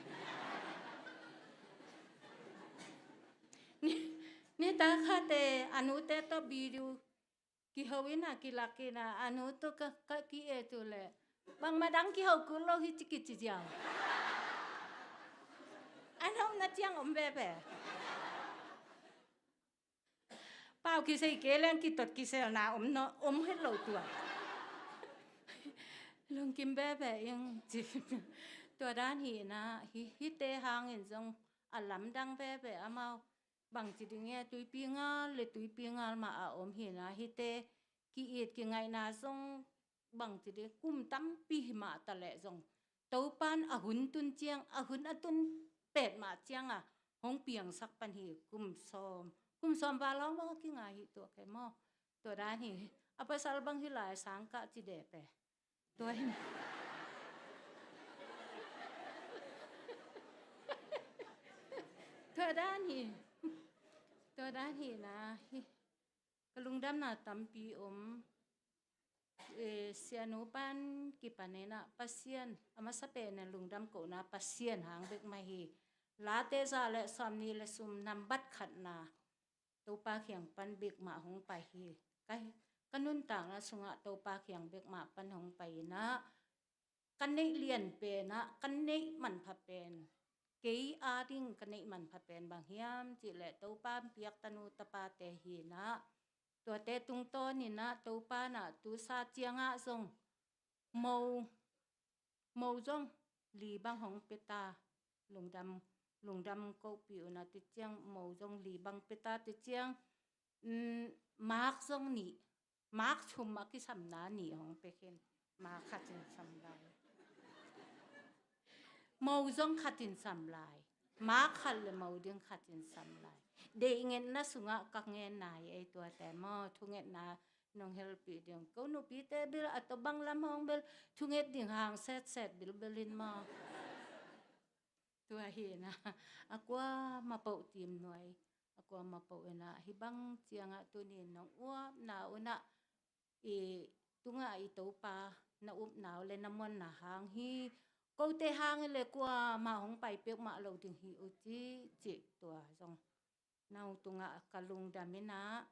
Ni, nitak khat e, a nute tawh video kiho in ah, kilak in ah, a nu tawh ka, ka ki-et uh leh, bangmah dang kiho kul lo hi ci kici ziau. A nopna ciang om pehpeh. Pau kisei kei leng kitot kiselna om no, om het lo tua. Lungkim pehpeh ing ci. Tua dan hi in ah, hih, hihte hangin zong a lamdang pehpeh, amau bangci ding e, tuipi ngal le tuipi ngal mah a om hi in ah, hihte ki-it kingaihna zong bangci ding, kum tampi hi mah ta leh zong, Topa in a hun tun ciang, a hun a tun pet mah ciang a hong piangsak pan hi. Kum sawm, kum sawm val hong bang a kinga hi tua kei maw. Tua dan hi. A pasal bang hih lai sang kah ci deh peh. Tua hi. Tua dan hi. Tua dan hi in ah, hi. Ka lungdamna tampi om. Eh, sianu pan kipan in ah Pasian, a masa pen a lungdam kohna Pasian hang bek mah hi. Late za le sawmnih le sum nambat khatna, Topa kiang pan bek mah hong pai hi. Ka, ka nuntakna sungah Topa kiang bek mah pan hong pai in ah, ka neih lian pen ah, ka neih manpha pen, kei ading ka neih manpha pen bang hiam cih leh Topa in piak tanu tapate hi in ah, tuate tungtawn in ah Topa in ah tu sa ciang ah zong mo, mo zong li bang hong pia ta, lungdam, lungdam kohpih un ah, tu ciang mo zong li bang pia ta, tu ciang, mm, mask zong nih, mask thum a kisamna nih hong pia khin. Mask khat in sam lai. Mo zong khat in sam lai. Mask khat le mo ding khat in sam lai. Deih ngetna sungah ka ngen nai ei tuate maw, thungetna nong helpih ding. Ko nupite bil a tawh bang lam hong bel thunget ding hang setset bilbel in maw. Tua hi in ah, a kuamah poh tim nuai, a kuamah poh in ah, hih bang ciang ah tuni in nong upna un ah, i tungah i Topa na upna uh le na muanna hang hi. Kote hang le kuamah hong pai peuhmah lo ding hi uh ci, ci tua zong. Nau tungah ka lungdam in ah,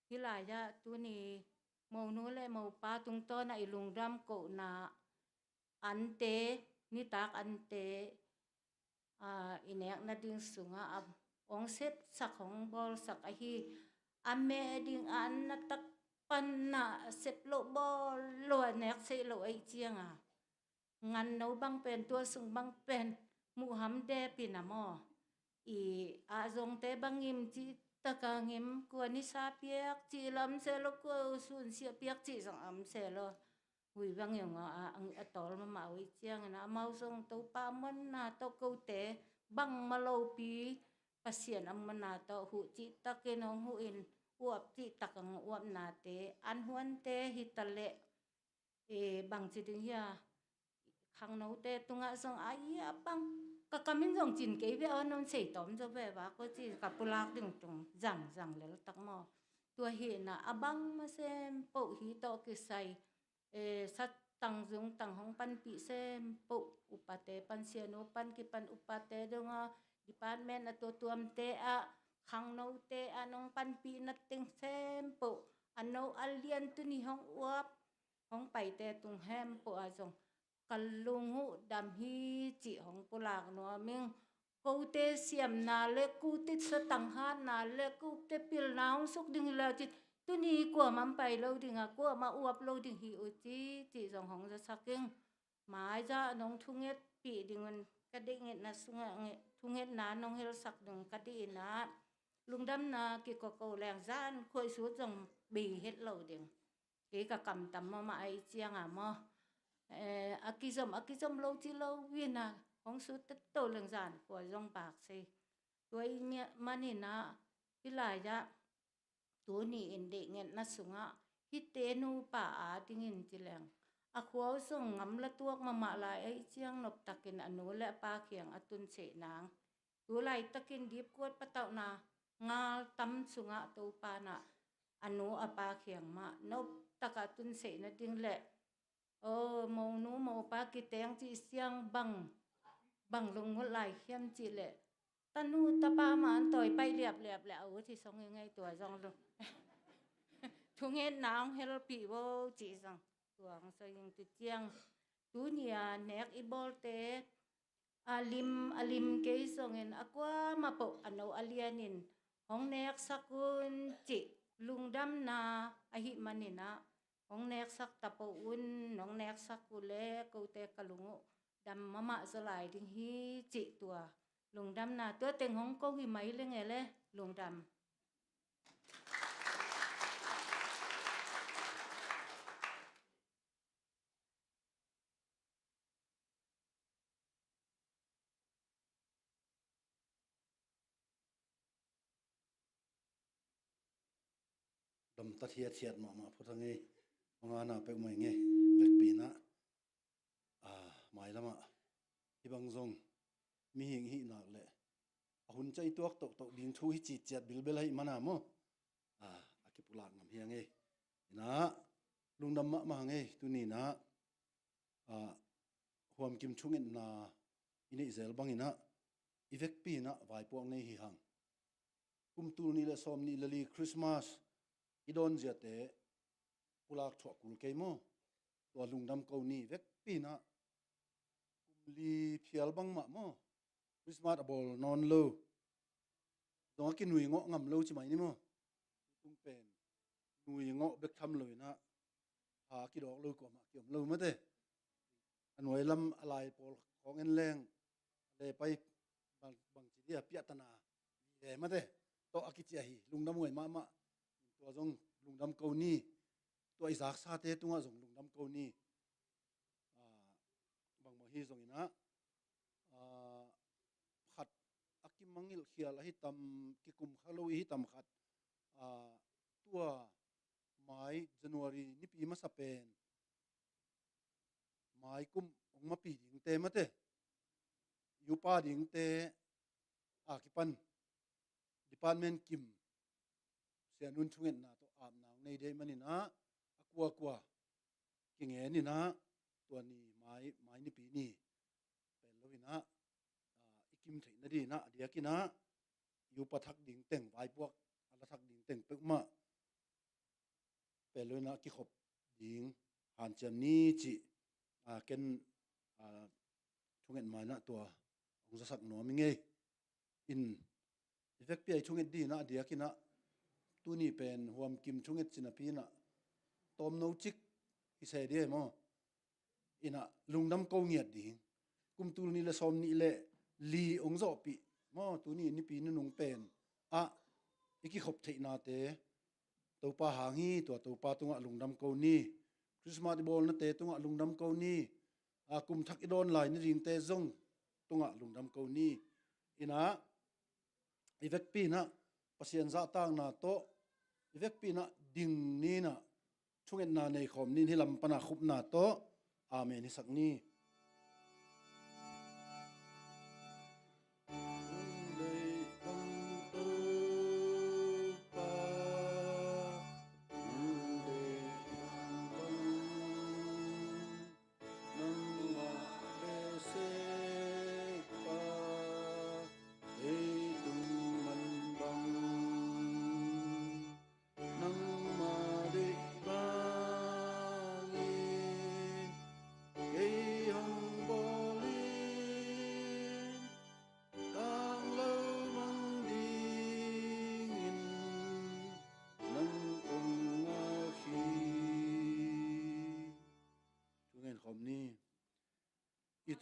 hih lai-ah tuni monu le mopa tungtawn ah i lungdam kohna ante, nitak ante, ah, i nek nading sungah a hong sepsak, hong bawlsak ahi, a meh ding a an na tak pan ah sep loh bawl lo a nek seih loh ahih ciang a, ngan no bang pen, tua sung bang pen muh ham dep in ah maw. I a zongte bang ngim cih tak a ngim, kua nisa piak cih lam se lo, kua sunsia piak cih zong am se lo. Hui bang ngim a, a, a tawl mahmah uh ahih ciangin ah, amau zong Topa muanna tawh kote bangmah lopi Pasian a muanna tawh huh cih takin hong huh in, uap cih tak a hong uapnate, an huante hi ta leh, e, bangci ding hia, khangnote tungah zong a, i a bang, ka kam in zong cin kei ve aw, non sei tawm zaw ve va ko ci, ka pulak ding tung zang zang lel tak maw. Tua hi in ah, a bang ma sem poh hi tawh kisai, e, satang zungtang hong panpih sem poh, upate pan, sianu pan kipan upate dong a, department a tuamtuamte ah khangnote a nong panpih na teng khempeuh, a no a lian tuni hong uap hong paite tung khempeuh ah zong ka lung uh dam hi cih hong pulak nuam ing. Kote siamna le kote satang hatna le kote pilna hong suk ding hi lo cih, tuni kuamah pai lo ding a, kuamah uap lo ding hi uh ci, cih zong hong zasak ing. Maizah nong thungetpih ding un ka deih ngetna sungah nge-, thungetna nong helsak ding ka deih in ah, lungdamna kikoko leng zan khuaisut zong bei het lo ding. Kei ka kamtam mahmah ahih ciangin maw, eh, a kizom, a kizom lo ci lo in ah, hong sut tet to leng zan khua zong bak sei. Tua ahih manin ah, hih lai-ah tuni in deih ngetna sungah hihte nupa a dingin ci leng, a khua uh zong ngam la tuak mahmah lai ahih ciang noptakin a nu le a pa kiang a tun seh nang. Tu laitakin dipkuat patauhna ngal tam sungah Topa in ah a nu a pa kiang mah noptaka tun seh nading le, aw, monu mopa kiteng cih siang bang, bang lunggulh lai hiam cih leh, tanu tapa mah an tawi paih liapliap le a ut hi song hi ngei tua zong lo. Thungetna hong helpih vo cih zong tua hong soi ing. Tu ciang tuni a nek i bawlte a lim, a lim kei zongin a kuamah peuh a no a lianin hong neksak un cih lungdamna ahih manin ah, hong neksak ta peuh un, nong neksak uh leh kote ka lung uh dam mahmah zaw lai ding hi cih tua lungdamna tua teng hong ko hi mai leng e le, lungdam. Dam ta thiat thiat mahmah phot a ngei. Mangana peuhmah i ngei. Vekpi in ah, a, mailamah hih bang zong mihing hih nak leh a hun cai tuak tohtoh ding thu hi cih ciat bilbel ahih mana maw, a, a kipulak ngam hi a ngei. In ah lungdam mahmah a ngei. Tuni in ah, a, Huamkim thungetna i neih zel bangin ah i vekpi in ah vaipuak nei hi hang. Kum tul nih le sawm nih le li Christmas i dawn ziate pulak thuah kul kei maw? Tua lungdam ko ni. Vekpi in ah kum li phial bangmah maw, Christmas a bawl nawn lo, zong a kinui ngawh ngam lo ci mai ni maw? Tutung pen nui ngawh bek tham lo in ah, ha kidawk lo kuamah kiom lo mate. A nuai lam a lai pawl khawng en leng, a le pai bang, bangci dia piahtana vive mate. Tawh a kici ahi, lungdam huai mahmah. Tua zong lungdam ko ni. Tua i zaksate tungah zong lungdam ko ni. A, bangmah hi zongin ah, a, khat a kimangilh khial ahi tam, kikum kha lo i hi tam khat, a, tua mai January nipi masa pen mai kum hong mapi dingte mate, i upa dingte a kipan department kim sianun thungetna tawh apna hong nei dei manin ah, a kuakua kingen in ah, tua ni mai, mai nipi ni pel lo in ah, a, i kim theih nading in ah, a diakin ah i upa thak ding teng, vaipuak a la thak ding teng peuhmah pel lo in ah kikhop ding hanciam ni cih, a, ken, a, thunget ma in ah tua hong zasak nuam i ngei. In i vekpi a i thunget ding in ah a diakin ah, tuni pen Huamkim thunget cinapi in ah tawmno cik hi se ding e maw? In ah lungdam ko ngiat ding. Kum tul nih le sawm nih le li hong zawhpih maw, tuni nipi nunung pen ah i kikhop theihnate Topa hang hi. Tua Topa tungah lungdam ko ni. Christmas i bawlnate tungah lungdam ko ni. A, kum thak i dawn lai nadingte zong tungah lungdam ko ni. In ah i vekpi in ah Pasian zahtakna tawh i vekpi in ah ding ni in ah, thungetna nei khawm ni in, hih lam pan a khupna tawh. Amen. Hisak ni.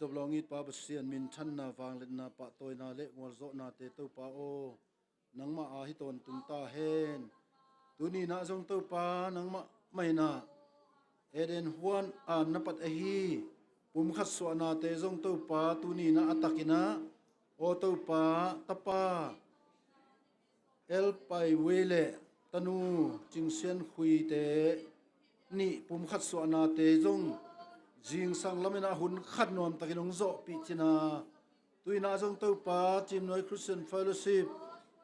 Toplawng it Pa Pasian, minthanna, vangliatna, pahtawina le gualzawhnate Topa aw, nangmah a hi tawntung ta hen. Tuni-in ah zong Topa nangmah mah in ah Eden huan a na pat ahi pumkhat suahnate zong Topa tuni-in ah a takin ah, aw Topa, Tapa El Pai Wei le tanu Cing Sian Khuite nih pumkhat suahnate zong zingsang lamin ah hun khat nuamtakin hong zawhpih cin a, tu-in ah zong Topa Cimnuai Christian Fellowship,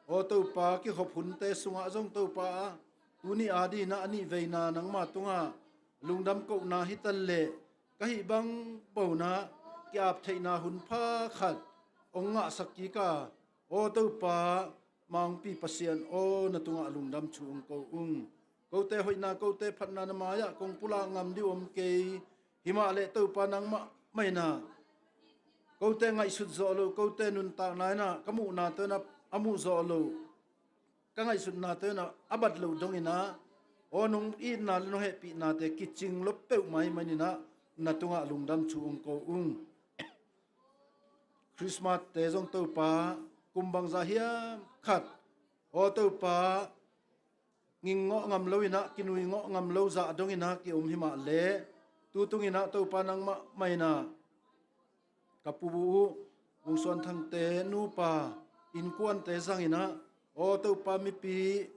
aw Topa, kikhop hunte sungah zong Topa, tuni a dingin ah a nih veina nangma tungah lungdam kohna hi ta leh, ka hih bang bangin ah ki-ap theihna hun pha khat hong ngahsak kik a, aw Topa, Mangpi Pasian aw, na tungah lungdam thu hong ko ung. Kote hoihna, kote phatna na mai-ah kong pulak ngam ding om kei. Himah leh Topa nangmah mah in ah kote ngaihsut zawh loh, kote nuntakna in ah ka muhnate in ah a muh zawh loh, ka ngaihsutnate in ah a bat loh dongin ah, aw nong itna le nong hehpihnate kicing lo peuhmah ahih manin ah na tungah lungdam thu hong ko ung. Christmas-te zong Topa, kum bangzah hiam khat, aw Topa, nging ngawh ngam lo in ah, kinui ngawh ngam lo zah dongin ah ki-om himah leh, tu tungin ah Topa nangmah mah in ah ka pu uh Pu Suan Thangte nupa innkuante zangin ah, aw Topa, mipi,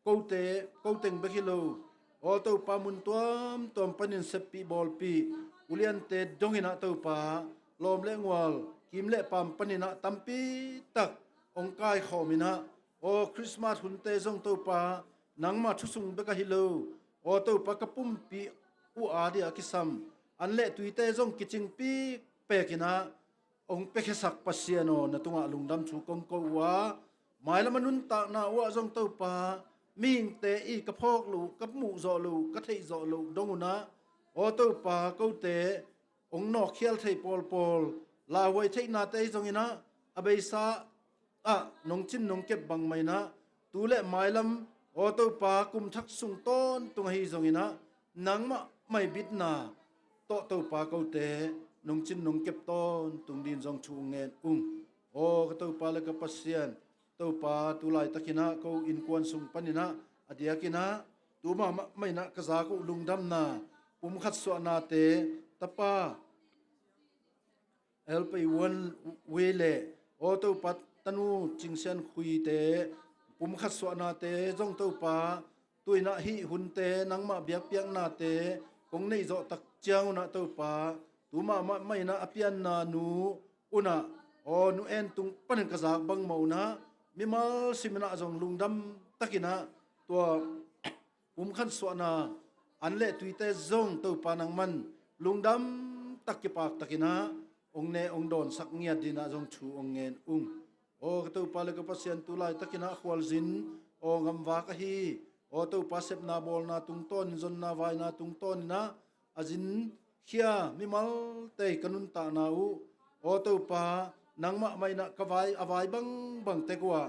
kote, ko teng bek hi lo, aw Topa, mun tuamtuam panin seppih bawlpih uliante dongin ah Topa, lawm le ngual, kim le paam panin ah tampi tak hong kaikhawmin ah, aw Christmas hunte zong Topa, nangma thu sung bek ahi lo, aw Topa, ka pumpi uh a dingin a kisam an le tuite zong kicingpih pekin ah hong piakhiasak Pasian aw, na tungah lungdam thu kong ko uh a, mailam a nuntakna uh ah zong Topa, mihingte i ka phawk loh, ka muh zawh loh, ka theih zawh loh dong un ah, aw Topa, kote hong nawkkhial thei pawlpawl, lauhuai theihnate zongin ah, a beisa ah nong cin nong kep bangmah in ah, tu le mailam, aw Topa, kum thak sung tawntung ahi zongin ah, nangmah mah i bitna tawh Topa, kote nong cin nong kep tawntung dingin zong thu hong ngen ung. Aw ka Topa le ka Pasian, Topa, tu laitakin ah ko innkuan sung panin ah a diakin ah tu mahmah in ah ka zak uh lungdamna pumkhat suahnate, Tapa El Pai Wan Wei le, aw Topa, tanu Cing Sian Khuite pumkhat suahnate zong Topa, tu-in ah hih hunte nangmah biakpiaknate kong neih zawh tak ciangun ah Topa, tu mahmah in ah a pianna nu un ah, aw nu En tung panin ka zak bangmah un ah, mimal simin ah zong lungdam takin ah tua pumkhat suahna an le tuite zong Topa nangman lungdam tak, kipak takin ah hong ne hong dawnsak ngiat dingin ah zong thu hong ngen ung. Aw ka Topa le ka Pasian, tu laitakin ah khualzin, aw gamvak ahi, aw Topa, sepna bawlna tungtawnin, zonna vaina tungtawnin ah a zinkhia mimalte ka nuntakna uh, aw Topa, nangmah mah in ah ka vai, a vai bangbang tek uh ah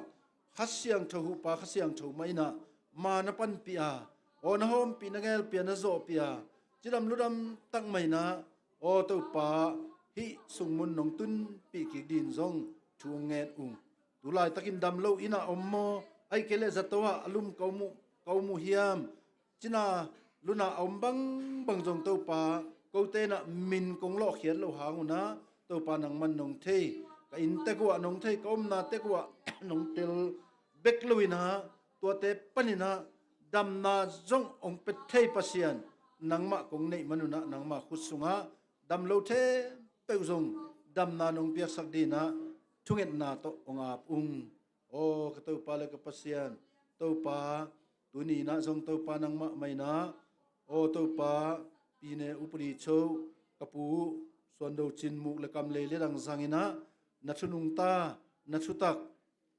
Kha Siangtho huhpa, Kha Siangtho mah in ah ma na panpih a, aw na hawmpih, na ngelpih a, na zawhpih a, cidam ludam tak mah in ah, aw Topa, hih sungmun nong tunpih kik dingin zong thu hong ngen ung. Tu laitakin dam lo in ah om maw, ahih kei leh zato ah a lum ka om uh, ka om uh hiam, cina luna a om bangbang zong Topa, kote in ah min kong lawhkhiat loh hang un ah, Topa, nangman nong thei, ka inn tek uh ah nong thei, ka omna tek uh ah nong tel bek lo in ah, tuate panin ah damna zong hong pia thei Pasian nangmah kong neih man un ah, nangma khut sungah dam lo khempeuh zong damna nong piaksak dingin ah thungetna tawh hong ap ung. Aw ka Topa le ka Pasian, Topa, tuni in ah zong Topa, nangmah mah in ah, aw Topa, Pi Ne Upadi Cho, ka pu Suan Do Cin Muk le Kam Lei le dang zangin ah na thu nungta, na thutak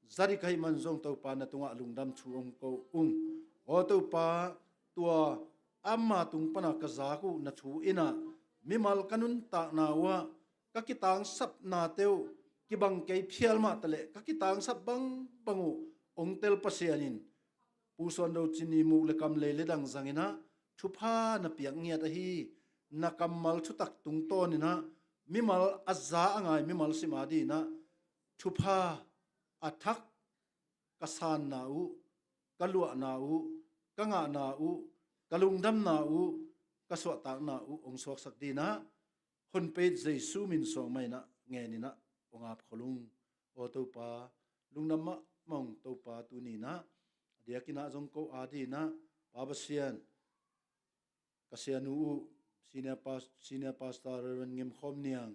za ding ka hih man zong Topa, na tungah lungdam thu hong ko ung. Aw Topa, tua ama tung pan ah ka zak uh na thu in ah mimal ka nuntakna uh ah ka kitangsapnate uh kibang kei phial mah ta leh, ka kitangsap bangbang uh hong tel Pasian in Pu Suan Do Cin Muk le Kam Lei le dang zangin ah thupha na piak ngiat ahi, na kammal thutak tungtawnin ah mimal a za a ngai mimal sim adingin ah thupha a thak ka sanna uh, ka luahna uh, ka ngahna uh, ka lungdamna uh, ka suahtakna uh hong suaksak dingin ah honpet Jesu min suang mah in ah ngenin ah hong ap khol ung. Aw Topa, lungdam mahmah ung Topa, tuni in ah a diakin ah zong ko adingin ah Pa Pasian, ka sianu uh, Senior Pas-, Senior Pastor Reverend Ngim Khawm Niang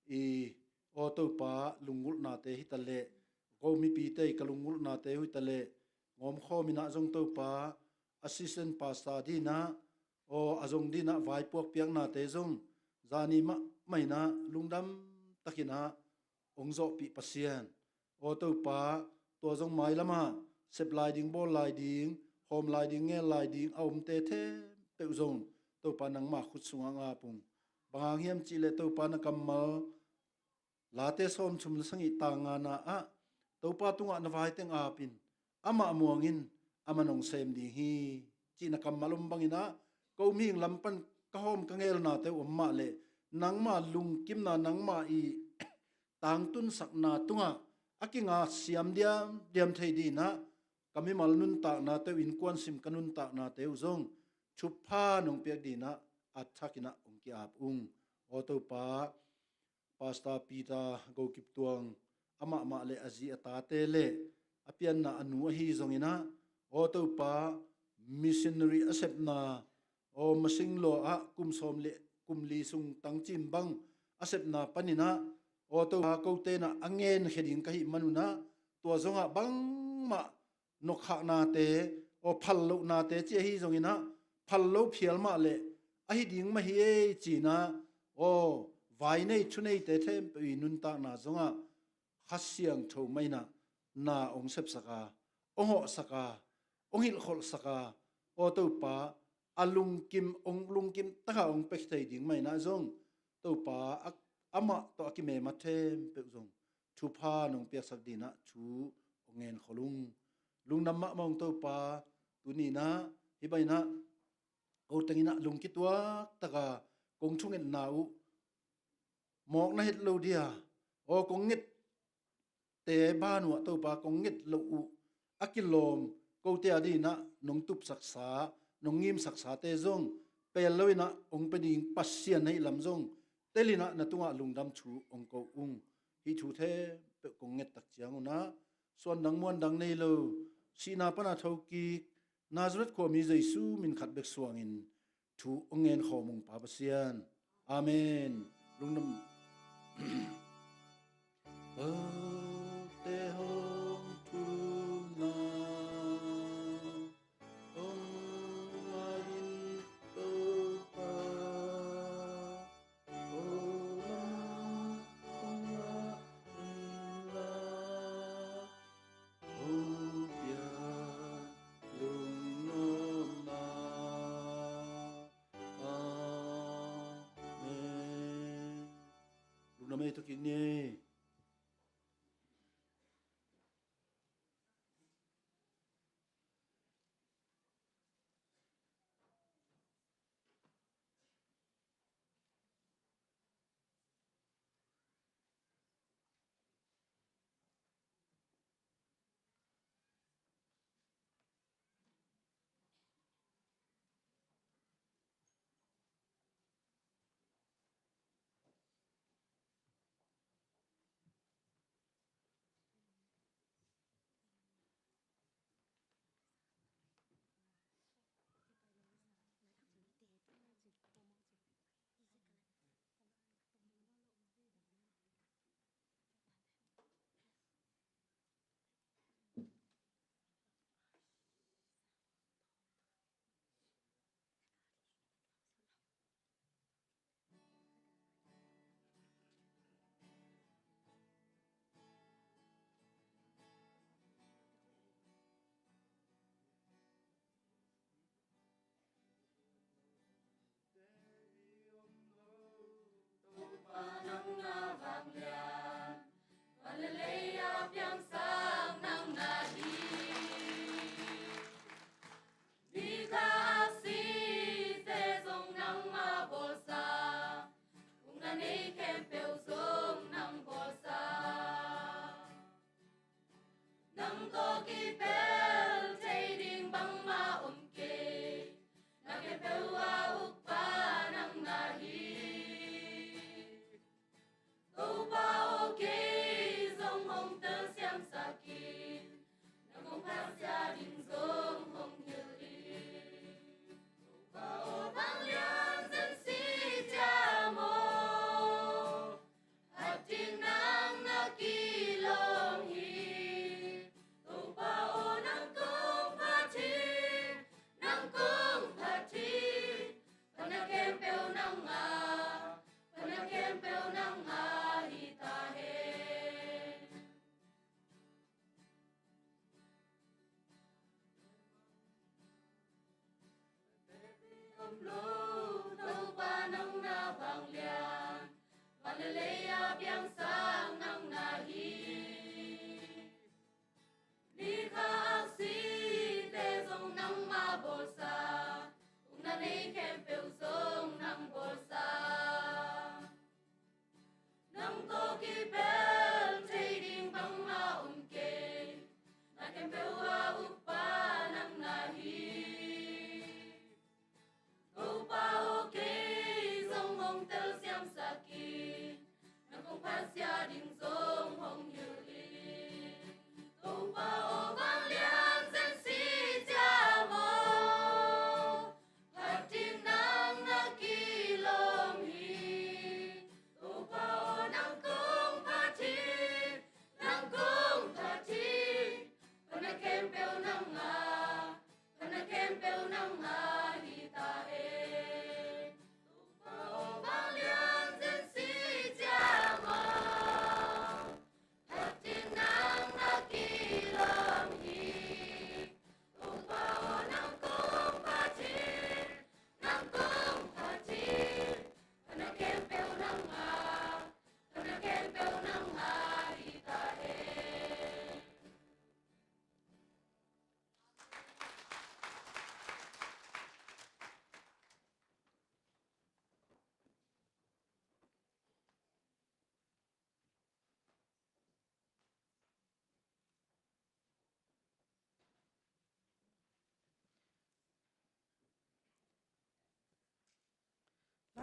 i, aw Topa, lunggulhnate hi ta leh, ko mipite i ka lunggulhnate uh hi ta leh, ngawm khawm in ah zong Topa, Assistant Pastor dingin ah, aw a zong dingin ah vaipuak piaknate zong zani mahmah in ah lungdam takin ah hong zawhpih Pasian. Aw Topa, tua zong mailam ah sep lai ding, bawl lai ding, hawm lai ding, ngel lai ding a omte khempeuh zong Topa nangma khut sungah hong ap ung. Bang hang hiam cih leh Topa, na kammal Late sawmthum le sagih, tang ngana ah, Topa tungah na vai teng ap in, amah muang in, amah in hong sem ding hi, cih na kammal om bangin ah, ko mihing lam pan ka hawm ka ngelnate uh om mah leh, nangma lungkimna, nangma i tangtunsakna tungah a kingasiam diamdiam thei dingin ah, ka mimal nuntaknate uh, innkuan sim ka nuntaknate uh zong thupha nong piak dingin ah a thakin ah hong ki-ap ung. Aw Topa, Pastor Peter Go Kip Tuang, amah mah le a zi a tate le a pianna a nu ahi zongin ah, aw Topa, missionary a sepna, aw Masing Law ah kum sawm le kum li sung tangcim bang a sepna panin ah, aw Topa, kote in ah a ngenkhia ding ka hih manun ah, tua zongah bangmah nokhahnate, aw phallohnate ci ahi zongin ah, phallo phial mah le ahi ding mah hi ei ci-in ah, aw vai nei thu neite khempeuh i nuntakna zongah Kha Siangtho mah in ah na hong sepsak a, hong hawhsak a, hong hilhkholhsak a, aw Topa, a lungkim, hong lungkim takah hong pia thei ding mah in ah zong, Topa, a, amah tawh a kimema khempeuh zong thupha nong piaksak dingin ah thu hong ngen khol ung. Lungdam mahmah ung Topa, tuni in ah hih bangin ah ko teng in ah lungkituak takin kong thungetna uh mawk na het lo dia, aw kong ngette ban uh ah Topa, kong nget loh uh a kilawm kote a dingin ah nong tupsaksa, nong ngimsaksate zong pel loin ah hong pia ding Pasian na hih lam zong telin ah na tungah lungdam thu hong ko ung. Hih thu khempeuh kong nget tak ciangun ah suandang muandang nei lo, sihna pan a thokik Nazareth khuami Jesu min khat bek suangin thu hong ngen khawm ung Pa Pasian. Amen. Lungdam. Paute hong thumna hong ngah in Topa, hong ngah in la, hong pia lungnuamna. Amen. Lungdam ei, tawh kik ni ei.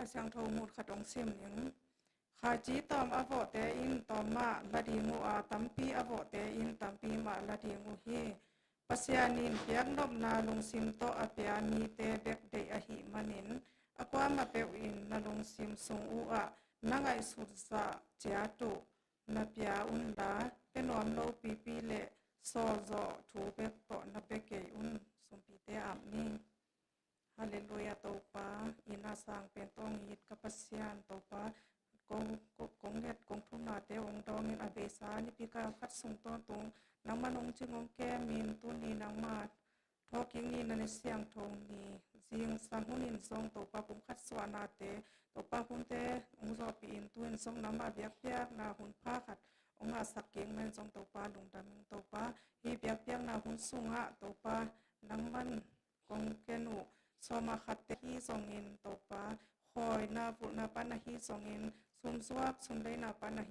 Siangtho mun khat hong sim ning. Khaici tawm a vawhte in tawm mah la ding uh a, tampi a vawhte in tampi mah la ding uh hi. Pasian in piaknopna lungsim tawh a pia mite bek deih ahih manin, a kuamah peuh in na lungsim sung uh ah na ngaihsut zah ciat uh na pia unla, pe nuam lo pipi le sawlzawh thu bek tawh na pe kei un. Sumpite amen. Halleluia. Topa, inn a sang pen tawh hong it ka Pasian, Topa, kong, kong, kong nget kong thunate hong dawngin a beisa nipi kal khat sung tawntung nangman hong cing hong kemin tuni nangma thawhkik ni, na ni siangtho ni, zingsang hunin zong Topa pumkhat suahnate, Topa hunte hong zawhpih in tu-in zong nangma biakpiakna hun pha khat hong ngahsak kik manin zong Topa lungdam ing. Topa, hih biakpiakna hun sungah Topa nangman kong ken uh sawma khatte hi zongin Topa, khawina vulhna pan ahi zongin, sumsuak sumleina pan ahi